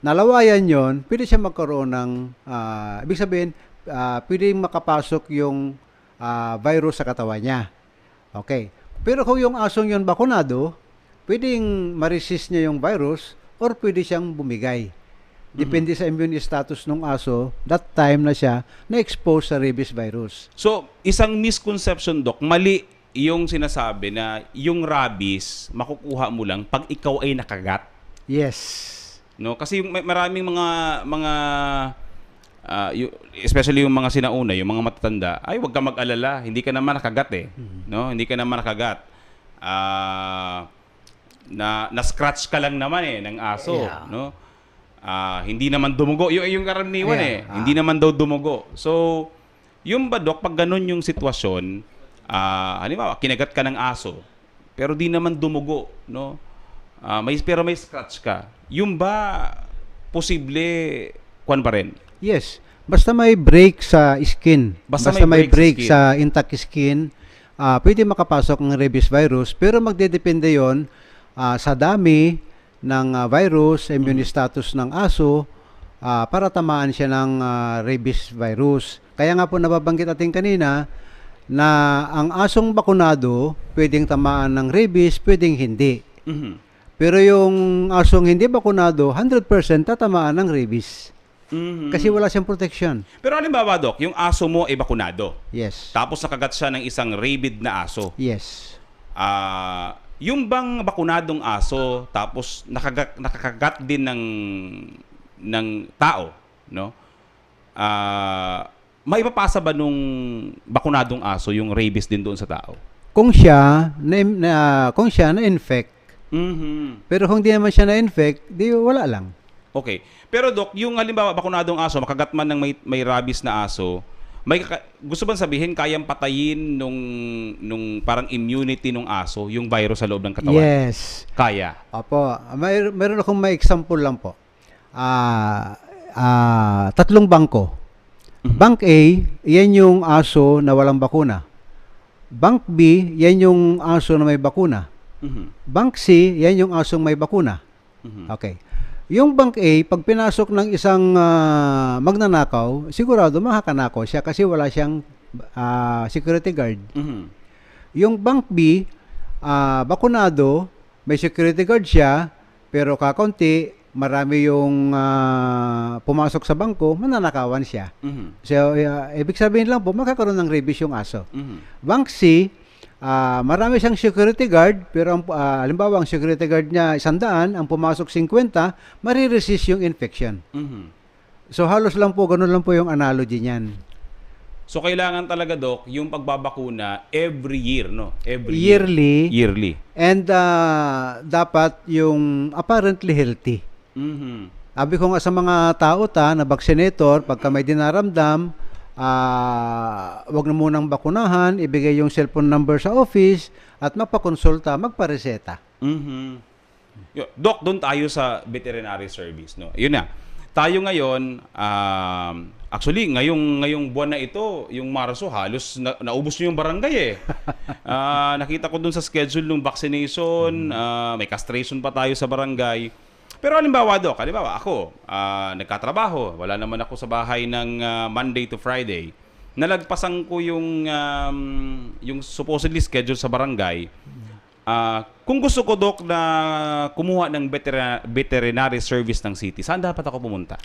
Nalawayan yon, pwede siya magkaroon ng, ah, ibig sabihin, ah, pwedeng makapasok yung, ah, virus sa katawan niya. Okay. Pero kung yung asong yun bakunado, pwedeng ma-resist niya yung virus or pwede siyang bumigay. Depende Mhm. sa immune status ng aso, that time na siya na-expose sa rabies virus. So, isang misconception, Doc, mali yung sinasabi na yung rabies, makukuha mo lang pag ikaw ay nakagat. Yes. No? Kasi yung may, maraming mga, mga, ah, yu-, especially yung mga sinauna, yung mga matatanda, "Ay, wag ka mag-alala, hindi ka naman nakagat eh." Mhm. No? "Hindi ka naman nakagat. Ah, na, na-scratch ka lang naman eh, ng aso." Yeah. No? "Ah, hindi naman dumugo." Yung, yung karaniwan Yeah. eh, Ah. "Hindi naman daw dumugo." So, yung ba, Doc, pag ganun yung sitwasyon, ah, halimbawa, kinagat ka ng aso, pero di naman dumugo, no? Ah, may, pero may scratch ka. Yung ba, posible, kwan pa rin? Yes. Basta may break sa skin. Basta Basta may may break sa break skin. sa intact skin, ah, pwede makapasok ang rabies virus, pero magdedepende yon, ah, sa dami ng, ah, virus, immune Mhm. status ng aso, ah, para tamaan siya ng, ah, rabies virus. Kaya nga po nababanggit natin kanina na ang asong bakunado pwedeng tamaan ng rabies, pwedeng hindi. Mhm. Pero yung asong hindi bakunado, hundred percent tatamaan ng rabies. Mhm. Kasi wala siyang proteksyon. Pero halimbawa, Doc, yung aso mo ay bakunado. Yes. Tapos nakagat siya ng isang rabid na aso. Yes. Ah, yung bang bakunadong aso, tapos nakaga-, nakakagat din ng, ng tao, no? Ah, maipapasa ba nung bakunadong aso yung rabies din doon sa tao? Kung siya na, na, kung siya na-infect. Mhm. Pero kung di naman siya na-infect, di wala lang. Okay. Pero, Doc, yung halimbawa, bakunadong aso, makagat man ng may, may rabies na aso, may kaka-, gusto bang sabihin, kayang patayin nung, nung parang immunity nung aso, yung virus sa loob ng katawan? Yes. Kaya? Opo. May, meron akong may example lang po. Ah, ah, tatlong bangko. Mhm. Bank A, yan yung aso na walang bakuna. Bank B, yan yung aso na may bakuna. Mhm. Bank C, yan yung asong may bakuna. Mhm. Okay. Yung Bank A, pag pinasok ng isang, ah, magnanakaw, sigurado makakanakaw siya kasi wala siyang, ah, security guard. Mhm. Yung Bank B, ah, bakunado, may security guard siya, pero kakaunti, marami yung, ah, pumasok sa bangko, mananakawan siya. Mhm. So, ah, ibig sabihin lang po, magkakaroon ng rabies yung aso. Mhm. Bank C, ah, marami siyang security guard, pero ang, ah, halimbawa, ang security guard niya, isang daan, ang pumasok, singkwenta, mariresist yung infection. Mhm. So, halos lang po, ganun lang po yung analogy niyan. So, kailangan talaga, Doc, yung pagbabakuna every year, no? Every year. Yearly. Yearly. And, ah, dapat yung apparently healthy. Mhm. Sabi ko nga sa mga tao ta na vaccinator, pagka may dinaramdam, ah, wag na munang bakunahan, ibigay yung cellphone number sa office at magpakonsulta, magpareseta. Mhm. Yo, Doc, doon tayo sa veterinary service, no? Yun na. Tayo ngayon, um, actually, ngayong, ngayong buwan na ito, yung Marso, halos na, naubos nyo yung barangay eh. Ah, nakita ko doon sa schedule ng vaccination, Mm. ah, may castration pa tayo sa barangay. Pero halimbawa, Doc, halimbawa, ako, ah, nagkatrabaho, wala naman ako sa bahay ng, ah, Monday to Friday. Nalagpasan ko yung, um, yung supposedly schedule sa barangay. Ah, kung gusto ko, Doc, na kumuha ng vetera-, veterinary service ng city, saan dapat ako pumunta?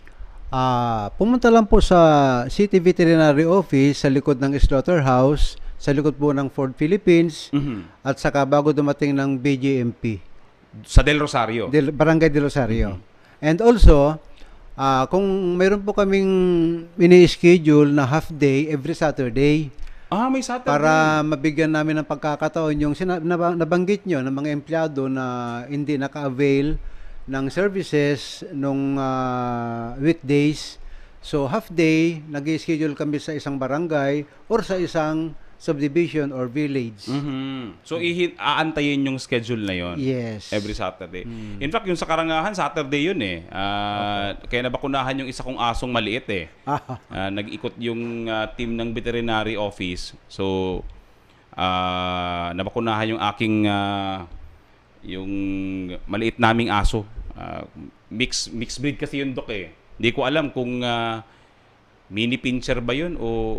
Ah, pumunta lang po sa City Veterinary Office sa likod ng slaughterhouse, sa likod po ng Ford Philippines, Mhm. at saka bago dumating ng B J M P. Sa Del Rosario? Del, Barangay Del Rosario. Mhm. And also, ah, kung mayroon po kaming ini-schedule na half day every Saturday, Ah, may Saturday. Para mabigyan namin ng pagkakataon yung sina-, naba-, nabanggit nyo ng mga empleyado na hindi naka-avail ng services nung, ah, weekdays. So, half day, nag-i-schedule kami sa isang barangay or sa isang subdivision or village. Mhm. So, ihi-, aantayin yung schedule na yon Yes. every Saturday. Mm. In fact, yung sa Karangahan, Saturday yun eh. Ah, Opo. Kaya nabakunahan yung isa kong asong maliit eh. Ah. Ah, nag-ikot yung, ah, team ng veterinary office. So, ah, nabakunahan yung aking, ah, yung maliit naming aso. Ah, mix, mixed breed kasi yun, Doc, eh. Hindi ko alam kung, ah, mini pincher ba yun o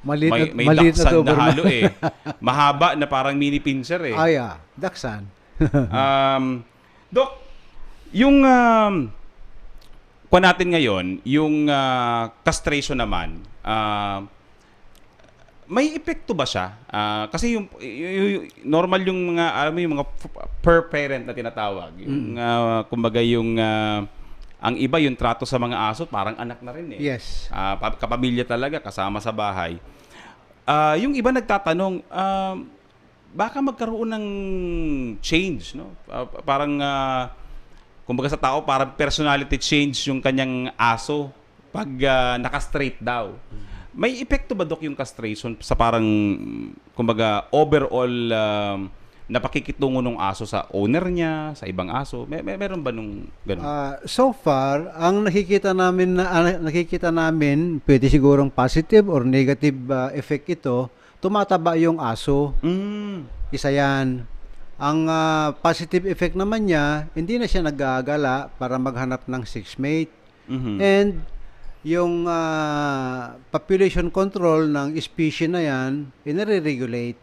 Maliit may, na, may maliit na dachshund na Doberman. halo, eh. Mahaba na parang mini pincher, eh. Ay, ah, dachshund. Um, Doc, yung, um, kuwan natin ngayon, yung, ah, castration naman, ah, may epekto ba siya? Ah, kasi yung, y-, y-, y-, normal yung mga, alam mo, yung mga f-, fur parent na tinatawag. Yung, Mm. ah, kumbaga yung, ah, ang iba, yung trato sa mga aso, parang anak na rin eh. Yes. Ah, pa-, kapamilya talaga, kasama sa bahay. Ah, yung iba nagtatanong, ah, baka magkaroon ng change, no? Ah, pa-, parang, ah, kumbaga sa tao, parang personality change yung kanyang aso pag, ah, naka-straight daw. May epekto ba, Doc, yung castration sa parang, kumbaga, overall, um, na pakikitungo ng aso sa owner niya, sa ibang aso? May, may, meron ba nung ganun? Ah, so far, ang nakikita namin na, ah, nakikita namin, pwede sigurong positive or negative, ah, effect ito, tumataba yung aso. Mm. Isa yan. Ang, ah, positive effect naman niya, hindi na siya naggagala para maghanap ng sex mate. Mhm. And yung, ah, population control ng species na yan, inare-regulate.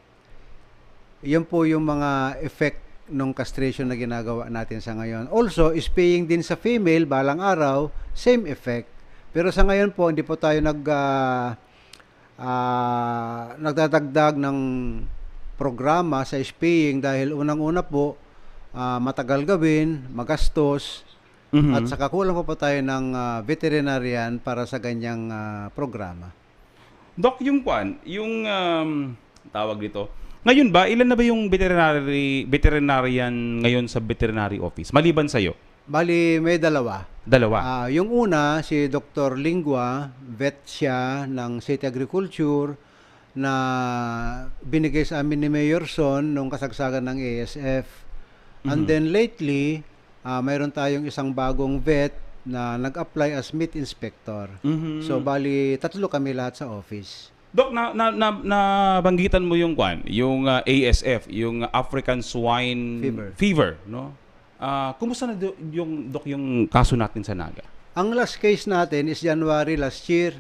Yan po yung mga effect ng castration na ginagawa natin sa ngayon. Also, spaying din sa female, balang araw, same effect. Pero sa ngayon po, hindi po tayo nag, ah, ah, nagdadagdag ng programa sa spaying dahil unang-una po, ah, matagal gawin, magastos, Mhm. at saka kulang pa po tayo ng, ah, veterinarian para sa ganyang, ah, programa. Doc, yung kwan, yung, um, tawag dito, ngayon ba, ilan na ba yung veterinary, veterinarian ngayon sa veterinary office, maliban sa'yo? Bali, may dalawa. Dalawa. Ah, yung una, si Doktor Lingua, vet siya ng City Agriculture na binigay sa amin ni Mayor Son nung kasagsagan ng A S F. And Mhm. then lately, ah, mayroon tayong isang bagong vet na nag-apply as meat inspector. Mhm. So, bali, tatlo kami lahat sa office. Doc, na, na, na, nabanggitan mo yung kwan, yung ah, A S F, yung African Swine Fever. Fever, no? Ah, kumusta na do- yung, Doc, yung kaso natin sa Naga? Ang last case natin is January last year.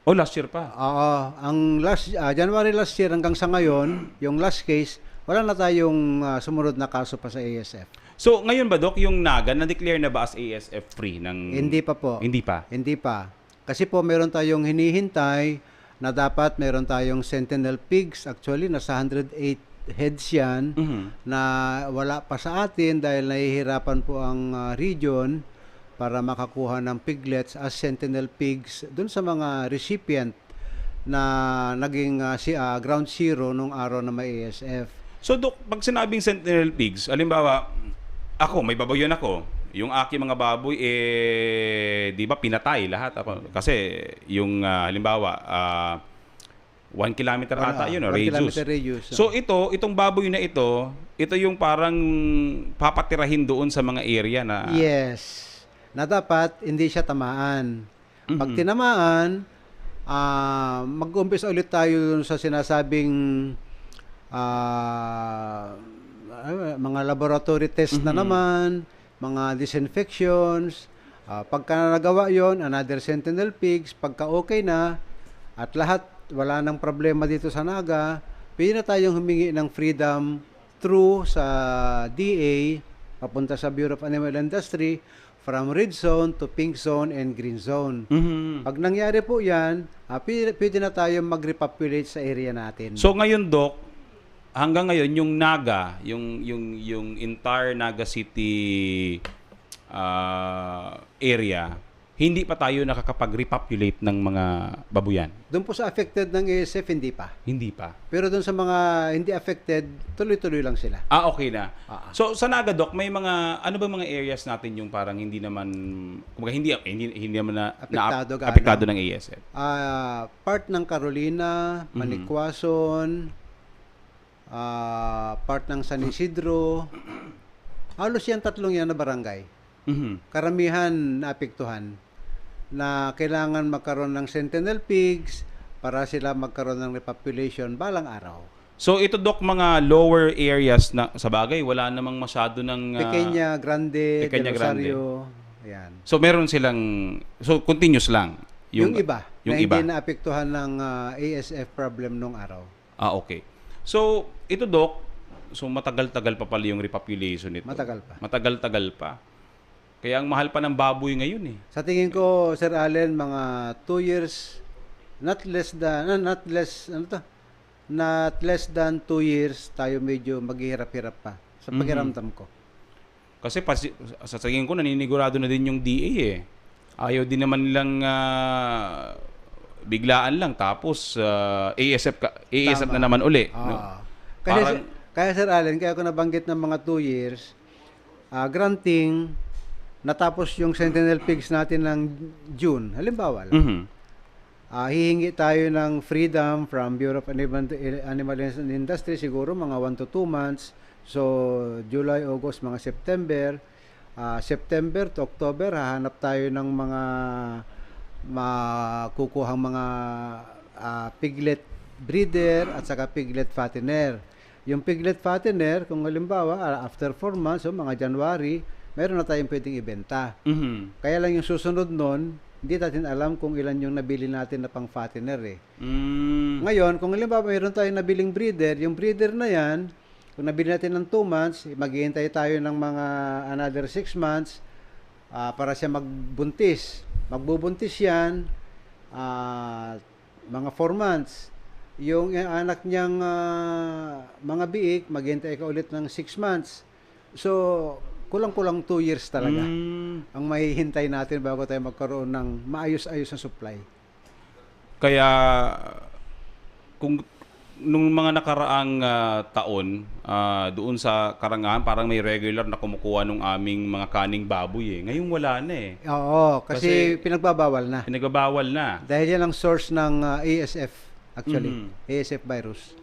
Oh, last year pa. Oo, ang last ah, January last year hanggang sa ngayon, yung last case, wala na tayong ah, sumunod na kaso pa sa A S F. So, ngayon ba, Doc, yung Naga, na-declare na ba as A S F free? Ng... Hindi pa po. Hindi pa? Hindi pa. Kasi po meron tayong hinihintay na dapat meron tayong sentinel pigs. Actually, nasa hundred eight heads yan Mhm. na wala pa sa atin dahil nahihirapan po ang ah, region para makakuha ng piglets as sentinel pigs dun sa mga recipient na naging ah, si ah, ground zero nung araw na may A S F. So, Doc, pag sinabing sentinel pigs, halimbawa, ako, may baboyan ako. Yung aking mga baboy, eh, di ba, pinatay lahat ako. Kasi, yung, ah, halimbawa, ah, one kilometer Ano, ata yun, one radius. kilometer radius, So, oh. ito, itong baboy na ito, ito yung parang papatirahin doon sa mga area na... Yes. Na dapat hindi siya tamaan. Pag Mhm. tinamaan, ah, mag-uumpisa ulit tayo dun sa sinasabing ah, ano, mga laboratory test na Mhm. naman, mga disinfections. Ah, pagka nagawa yon, another sentinel pigs, pagka okay na, at lahat, wala nang problema dito sa Naga, pwede na tayong humingi ng freedom through sa D A, papunta sa Bureau of Animal Industry, from red zone to pink zone and green zone. Mhm. Pag nangyari po yan, ah, pwede, pwede na tayo mag-repopulate sa area natin. So, ngayon, Doc, hanggang ngayon, yung Naga, yung, yung, yung entire Naga City ah, area, hindi pa tayo nakakapag-repopulate ng mga babuyan. Doon po sa affected ng A S F, hindi pa. Hindi pa. Pero doon sa mga hindi affected, tuloy-tuloy lang sila. Ah, okay na. Ah. So, sa Naga, Doc, may mga, ano bang mga areas natin yung parang hindi naman, kumbaga, hindi, hindi, hindi naman na, Apektado na gaano? apektado ng A S F? Ah, part ng Carolina, Mhm. Manicwason, ah, part ng San Isidro. Halos yan tatlong yan na barangay. Mhm. Karamihan naapektuhan na kailangan magkaroon ng sentinel pigs para sila magkaroon ng repopulation balang araw. So, ito, Doc, mga lower areas na, sa bagay, wala namang masyado ng... ah, Pequeña Grande, Pequeña Del Grande. Rosario, yan. So, meron silang... So, continuous lang. Yung, iba, Yung na iba. hindi naapektuhan ng ah, A S F problem nung araw. Ah, okay. So, ito, Doc, so matagal-tagal pa pala yung repopulation nito. Matagal pa. Matagal-tagal pa. Kaya ang mahal pa ng baboy ngayon eh. Sa tingin ko, Sir Allen, mga two years, not less than, ah, not less, ano to? Not less than two years, tayo medyo maghihirap-hirap pa sa Mhm. pakiramdam ko. Kasi pasi- sa tingin ko, naninigurado na din yung D A eh. Ayaw din naman nilang ah, biglaan lang, tapos ah, A S F, ka, A S F Tama. na naman uli. Ah. No? Kasi, Parang- Sir- kaya, Sir Allen, kaya ko nabanggit ng mga two years, ah, granting, natapos yung sentinel pigs natin ng June. Halimbawa lang. Mhm. Ah, hihingi tayo ng freedom from Bureau of Animal, Animal Industry, siguro mga one to two months. So, July, August, mga September. Ah, September to October, hahanap tayo ng mga makukuhang mga ah, piglet breeder at saka piglet fattener. Yung piglet fattener, kung halimbawa, ah, after four months, o mga January, meron na tayong pwedeng ibenta. Mhm. Kaya lang yung susunod nun, hindi natin alam kung ilan yung nabili natin na pang fattener eh. Mm. Ngayon, kung halimbawa mayroon tayong nabiling breeder, yung breeder na yan, kung nabili natin ng two months, maghihintay tayo ng mga another six months ah, para siya magbuntis. Magbubuntis yan, ah, mga four months. Yung anak niyang ah, mga biik, maghihintay ka ulit ng six months. So, kulang-kulang two years talaga Mm. ang mahihintay natin bago tayo magkaroon ng maayos-ayos na supply. Kaya kung nung mga nakaraang ah, taon, ah, doon sa Karangahan, parang may regular na kumukuha nung aming mga kaning baboy eh. Ngayon wala na eh. Oo, kasi, Kasi pinagbabawal na. Pinagbabawal na. Dahil yan ang source ng ah, A S F, actually. Mhm. A S F virus.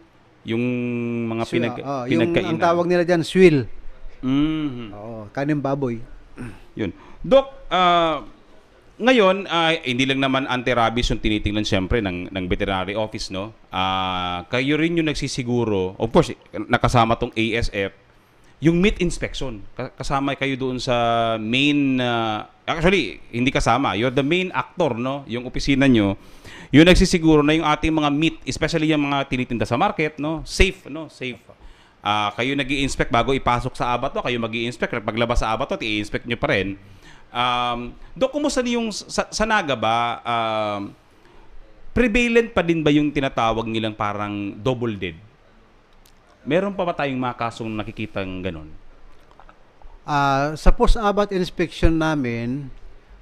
Yung mga So, pinag- oh, yung pinagkainan. Ang tawag nila dyan, swill. Mhm. Oo, kaning baboy. Yun. Doc, ah, ngayon, ah, hindi lang naman anti-rabies yung tinitingnan, siyempre, ng, ng veterinary office, no? Ah, kayo rin yung nagsisiguro, of course, nakasama tong A S F, yung meat inspection. Ka-, kasama kayo doon sa main, ah, actually, hindi kasama, you're the main actor, no? Yung opisina nyo, yung nagsisiguro na yung ating mga meat, especially yung mga tinitinda sa market, no? Safe, no? Safe. Ah, kayo nag-i-inspect bago ipasok sa abattoir, kayo mag-i-inspect, paglabas sa abattoir, i-inspect nyo pa rin. Um, Doc, kumusta na yung sa, sa Naga ba? Um, prevalent pa din ba yung tinatawag nilang parang double dead? Meron pa ba tayong mga kasong nakikitang ganun? Ah, sa post-abat inspection namin,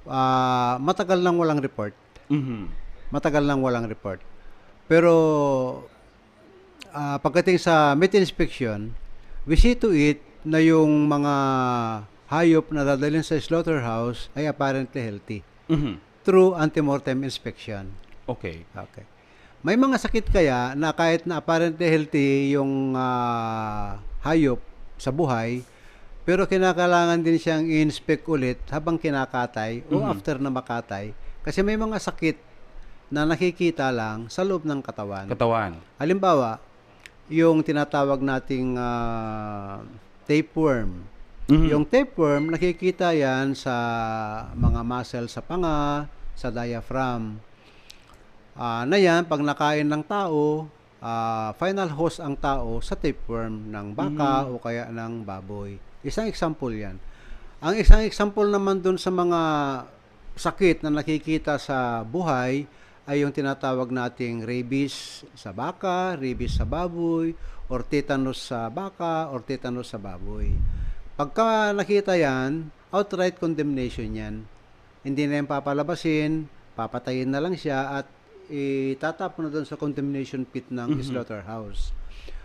ah, matagal nang walang report. Mhm. Matagal nang walang report. Pero ah, pagdating sa meat inspection, we see to it na yung mga hayop na dadalhin sa slaughterhouse ay apparently healthy Mhm. through antemortem inspection. Okay. Okay. May mga sakit kaya na kahit na apparently healthy yung ah, hayop sa buhay, pero kinakailangan din siyang i-inspect ulit habang kinakatay o Mhm. after na makatay. Kasi may mga sakit na nakikita lang sa loob ng katawan. Katawan. Halimbawa, yung tinatawag nating ah, tapeworm. Mhm. Yung tapeworm, nakikita yan sa mga muscle sa panga, sa diaphragm. Ah, na yan, pag nakain ng tao, ah, final host ang tao sa tapeworm ng baka Mm. o kaya ng baboy. Isang example yan. Ang isang example naman dun sa mga sakit na nakikita sa buhay ay yung tinatawag nating rabies sa baka, rabies sa baboy, or tetanus sa baka, or tetanus sa baboy. Pagka nakita yan, outright condemnation yan. Hindi na yan papalabasin, papatayin na lang siya at itatapon na doon sa condemnation pit ng Mhm. slaughterhouse.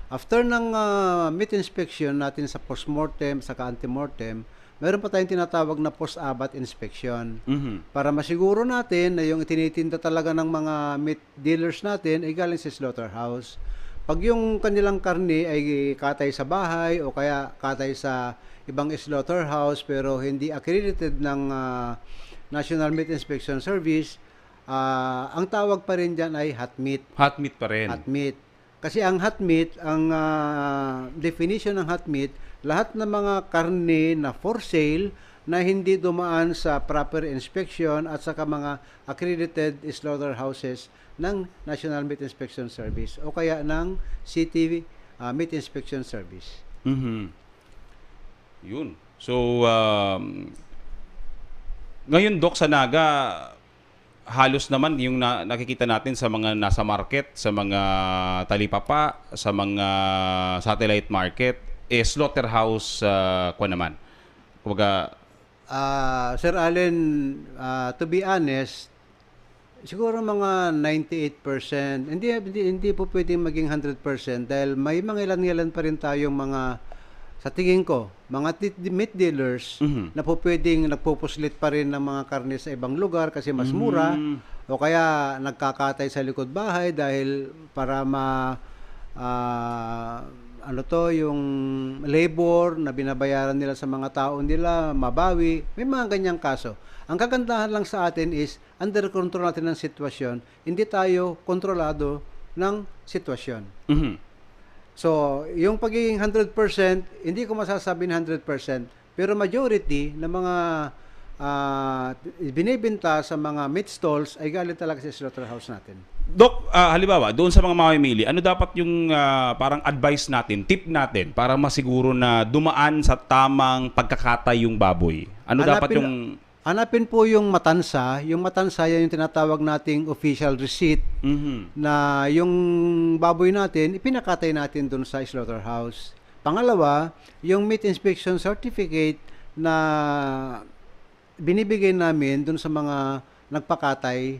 After ng ah, meat inspection natin sa postmortem saka antemortem, meron pa tayong tinatawag na post-abat inspection. Mhm. Para masiguro natin na yung itinitinda talaga ng mga meat dealers natin ay galing sa slaughterhouse. Pag yung kanilang karne ay katay sa bahay o kaya katay sa ibang slaughterhouse pero hindi accredited ng ah, National Meat Inspection Service, ah, ang tawag pa rin dyan ay hot meat. Hot meat pa rin. Hot meat. Kasi ang hot meat, ang ah, definition ng hot meat, lahat ng mga karne na for sale na hindi dumaan sa proper inspection at saka mga accredited slaughterhouses ng National Meat Inspection Service o kaya ng City ah, Meat Inspection Service. Mhm. Yun. So, um, ngayon, Doc, sa Naga, halos naman yung na, nakikita natin sa mga nasa market, sa mga talipapa, sa mga satellite market, eh, slaughterhouse, ah, kwan naman. Kumbaga, Ah, Sir Allen, ah, to be honest, siguro mga ninety-eight percent. Hindi, hindi, hindi po pwedeng maging hundred percent dahil may mga ilan-ilan pa rin tayong mga, sa tingin ko, mga tit-, meat dealers Mhm. na po pwedeng nagpupuslit pa rin ng mga karne sa ibang lugar kasi mas mura Mm. o kaya nagkakatay sa likod bahay dahil para ma-, ah, ano to, yung labor na binabayaran nila sa mga tao nila, mabawi. May mga ganyang kaso. Ang kagandahan lang sa atin is under control natin ang sitwasyon, hindi tayo kontrolado ng sitwasyon. Mhm. So, yung pagiging hundred percent, hindi ko masasabi na hundred percent, pero majority ng mga ah, binibenta sa mga meat stalls ay galing talaga sa slaughterhouse natin. Doc, ah, halimbawa, doon sa mga mamimili, ano dapat yung ah, parang advice natin, tip natin para masiguro na dumaan sa tamang pagkakatay yung baboy? Ano dapat Hanapin- yung Hanapin po yung matansa. Yung matansa, yan yung tinatawag nating official receipt Mhm. na yung baboy natin, ipinakatay natin dun sa slaughterhouse. Pangalawa, yung meat inspection certificate na binibigay namin dun sa mga nagpakatay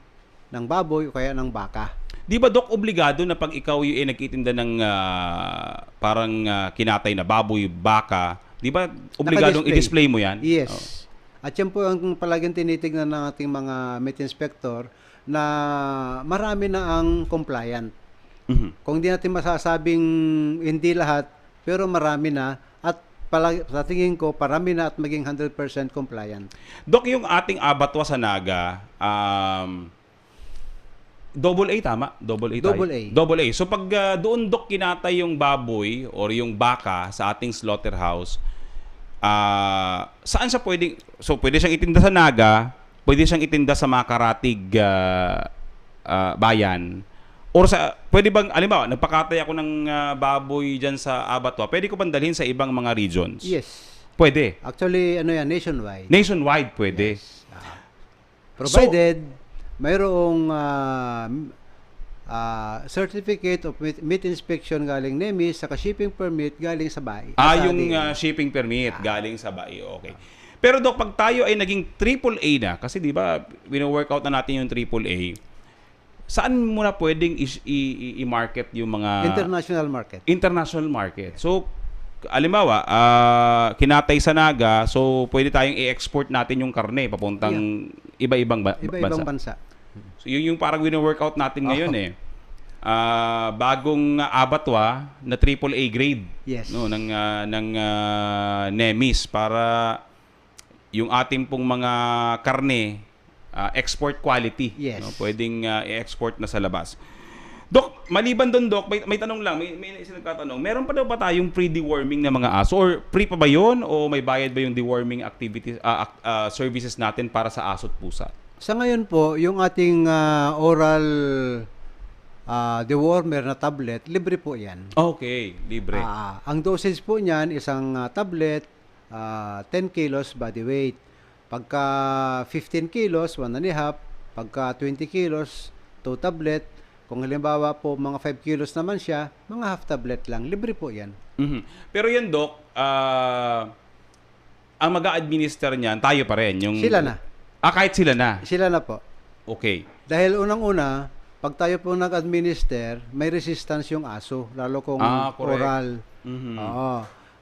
ng baboy o kaya ng baka. Di ba, Doc, obligado na pag ikaw yung eh, nagtitinda ng ah, parang ah, kinatay na baboy, baka, di ba, obligadong Naka-display. I-display mo yan? Yes. Oh. At yan po ang palaging tinitignan ng ating mga meat inspector na marami na ang compliant. Mhm. Kung di natin masasabing hindi lahat, pero marami na at pala-, sa tingin ko, parami na at maging hundred percent compliant. Doc, yung ating abattoir sa Naga, um, double A, tama? Double A tayo. Double A. Double A. So pag ah, doon, Doc, kinatay yung baboy or yung baka sa ating slaughterhouse, ah, saan siya pwedeng, so pwede siyang itinda sa Naga, pwede siyang itinda sa mga karatig ah, ah, bayan, or sa, pwede bang, alimbawa, nagpakatay ako ng ah, baboy dyan sa abattoir, pwede ko pandalhin sa ibang mga regions? Yes. Pwede. Actually, ano yan, nationwide. Nationwide pwede. Yes. Ah. Provided mayroong ah, m- ah, certificate of meat, meat inspection galing nemis, saka shipping permit galing sa bai. Ah, Sa yung D A. ah, shipping permit galing sa bai. Okay. Pero Doc, pag tayo ay naging triple A na, kasi di ba, wino-work out na natin yung triple A, saan mo na pwedeng is- i- i- i-market yung mga International market. international market? So, alimbawa, ah, kinatay sa Naga, so pwede tayong i-export natin yung karne papuntang iba-ibang ba- Iba-ibang bansa. Bansa. So, yun yung parang wino-work out natin ngayon eh. Ah, bagong abattoir na triple A grade, Yes. no, ng ah, ng ah, nemis, para yung ating pong mga karne, ah, export quality, Yes. no, pwedeng ah, i-export na sa labas. Doc, maliban doon, Doc, may, may tanong lang, may, may isa nagtatanong, meron pa daw ba tayong pre-deworming na mga aso or free pa ba yun o may bayad ba yung deworming activities, ah, ac- ah, services natin para sa aso at pusa? Sa ngayon po, yung ating ah, oral ah, dewormer na tablet, libre po yan. Okay, libre. Ah, ang dosage po niyan, isang ah, tablet, ah, ten kilos body weight. Pagka fifteen kilos, one and a half. Pagka twenty kilos, two tablet. Kung halimbawa po, mga five kilos naman siya, mga half tablet lang. Libre po yan. Mhm. Pero yan, Doc, ah, ang mag-a-administer niyan, tayo pa rin. Yung... Sila na. Ah, kahit sila na. Sila na po. Okay. Dahil unang-una, pag tayo po nag-administer, may resistance yung aso, lalo kung Ah, correct. Oral. Mhm. Oo.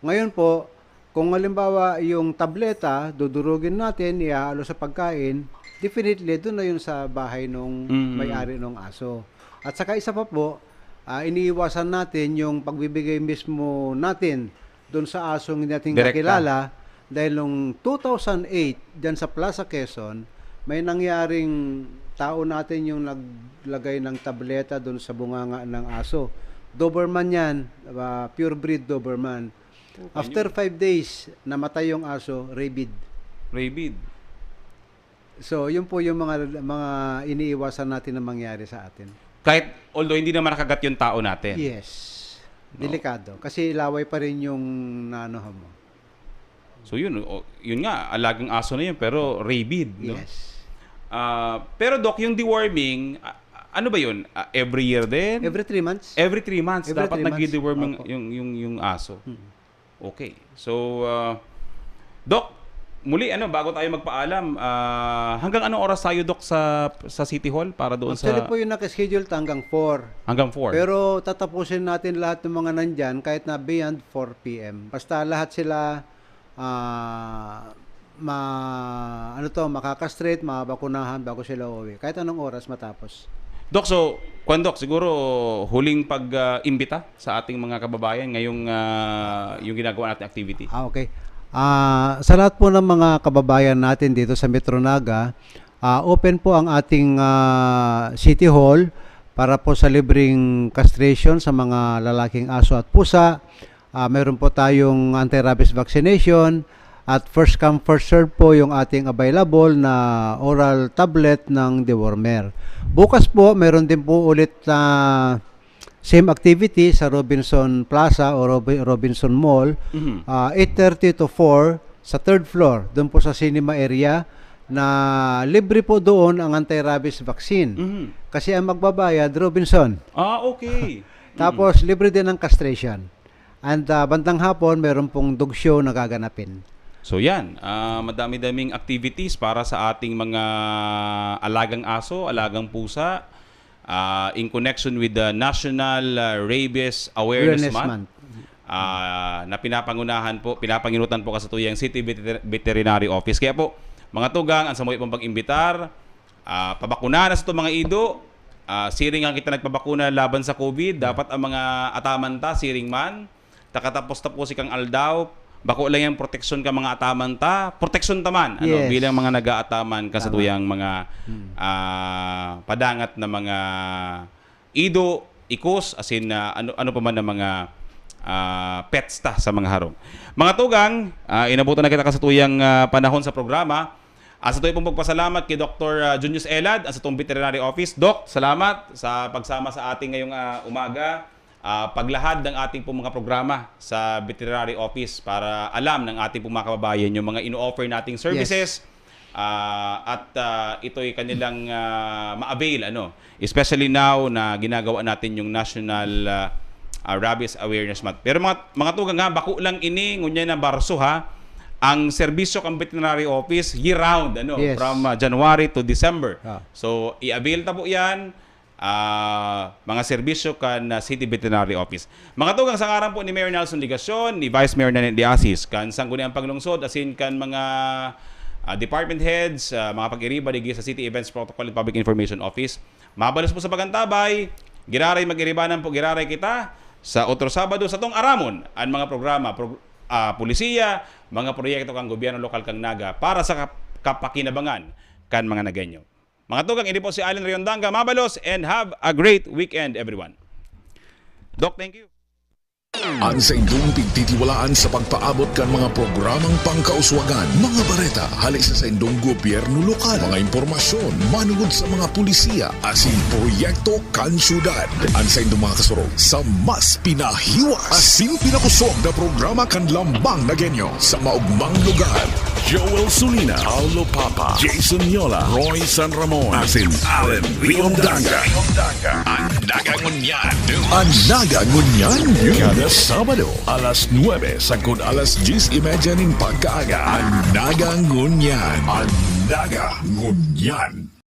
Ngayon po, kung halimbawa yung tableta, dudurugin natin, ihahalo sa pagkain, definitely, doon na yun sa bahay nung Mm. may-ari nung aso. At saka isa pa po, ah, iniiwasan natin yung pagbibigay mismo natin doon sa asong hindi natin Direkta. kakilala. Dahil nung two thousand eight, dyan sa Plaza Quezon, may nangyaring tao natin yung naglagay ng tableta doon sa bunganga ng aso. Doberman yan, ah, pure breed Doberman. After five days, namatay yung aso, rabid. Rabid. So, yun po yung mga mga iniiwasan natin na mangyari sa atin. Kahit, although hindi naman nakagat yung tao natin. Yes. Delikado. Kasi laway pa rin yung naano mo. So yun, o, yun nga, alagang aso na yun, pero rabid, no? Yes. Ah, pero Doc, yung deworming, a- ano ba yun? Ah, every year din? Every three months. Every three months, Every dapat three months. nagdi-deworm yung, Opo. yung, yung, yung aso. Hmm. Okay. So, ah, Doc, muli, ano, bago tayo magpaalam, ah, hanggang anong oras tayo, Doc, sa, sa City Hall para doon Actually sa... po yung naka-schedule ta hanggang four. Hanggang four? Pero tatapusin natin lahat ng mga nandyan kahit na beyond four p.m. Basta lahat sila ah ma ano to, makakastrate, mabakunahan bago sila uuwi. Kahit anong oras matapos. Doc, so, kwan, Doc, siguro huling pag-imbita sa ating mga kababayan ngayong ah, yung ginagawa nating activity. Ah, okay. Ah, sa lahat po ng mga kababayan natin dito sa Metro Naga, ah, open po ang ating ah, City Hall para po sa libreng castration sa mga lalaking aso at pusa. Ah, meron po tayong anti-rabies vaccination at first come, first serve po yung ating available na oral tablet ng dewormer. Bukas po, meron din po ulit na same activity sa Robinson Plaza o Robi- Robinson Mall, Mhm. ah, eight thirty to four sa third floor, doon po sa cinema area, na libre po doon ang anti-rabies vaccine. Mhm. Kasi ang magbabayad, Robinson. Ah, okay. Tapos, libre din ang castration. And ah, bandang hapon, meron pong dog show na gaganapin. So yan, ah, madami-daming activities para sa ating mga alagang aso, alagang pusa, ah, in connection with the National ah, Rabies Awareness, Awareness Month, Month. ah, na pinapangunahan po, pinapanginutan po kasi tuyang City Veter- Veterinary Office. Kaya po, mga tugang, ang samuhi pong pag-imbitar, ah, pabakunahan na sa itong mga ido. Ah, siring ang kita nagpabakuna laban sa COVID. Dapat ang mga ataman ta, siring man. Takatapos-tapos ikang aldaw, Bako lang yang proteksyon ka mga ataman ta, proteksyon ta man, ano, Yes. bilang mga nag-aataman ka sa Tama. tuyang mga Hmm. ah, padangat na mga ido, ikos, asin ah, ano ano pa man ang mga ah, pets ta sa mga harong. Mga tugang, ah, inabutan na kita ka sa tuyang ah, panahon sa programa. Asa tuyo pong pagpasalamat kay Doktor ah, Junius Elad, ang satong veterinary office. Doc, salamat sa pagsama sa ating ngayong ah, umaga. Ah, paglahad ng ating pong mga programa sa veterinary office para alam ng ating pong mga kababayan yung mga ino-offer nating services. Ah, at ah, ito'y kanilang ah, ma-avail, ano, especially now na ginagawa natin yung National ah, ah, Rabies Awareness Month. Pero mga mga tugang ha, bako lang ini, ngunyan na Marso ha, ang serbisyo kan veterinary office year round, ano, Yes. from ah, January to December. Ah. So, i-avail ta po 'yan. Ah, mga serbisyo kan ah, City Veterinary Office. Mga tugang, sa ngaran po ni Mayor Nelson Legacion, ni Vice Mayor Nanette de Asis, kan Sangguniang Paglungsod, asin kan mga ah, department heads, ah, mga pag-iriba digdi sa City Events Protocol and Public Information Office, mabalos po sa pagantabay, giraray mag-iribanan po, giraray kita sa otro Sabado sa tong aramon an mga programa, prog- ah, polisiya, mga proyekto kan gobyerno lokal kan Naga para sa kap- kapakinabangan kan mga Nagenyo. Mga tugang, ini po si Allen Riondanga, mabalos, and have a great weekend, everyone. Doc, thank you. An saindong pigtitiwalaan sa pagpaabot kan mga programang pangkauswagan, mga bareta hali sa saindong gobyerno lokal, mga impormasyon manungod sa mga polisiya asin proyekto kan syudad. An saindong mga kasurog sa mas pinahiwas asin pinakusog na programa kan Lambang Nagenyo sa maugmang lugar. Joel Sulina, Paulo Papa, Jason Yola, Roy San Ramon, asin Allen Riondanga. An Naga Ngunyan. An Naga Ngunyan. Kada Sabado, alas nuebe sagkod alas dyes y media nin pagkaaga. An Naga Ngunyan. An Naga Ngunyan.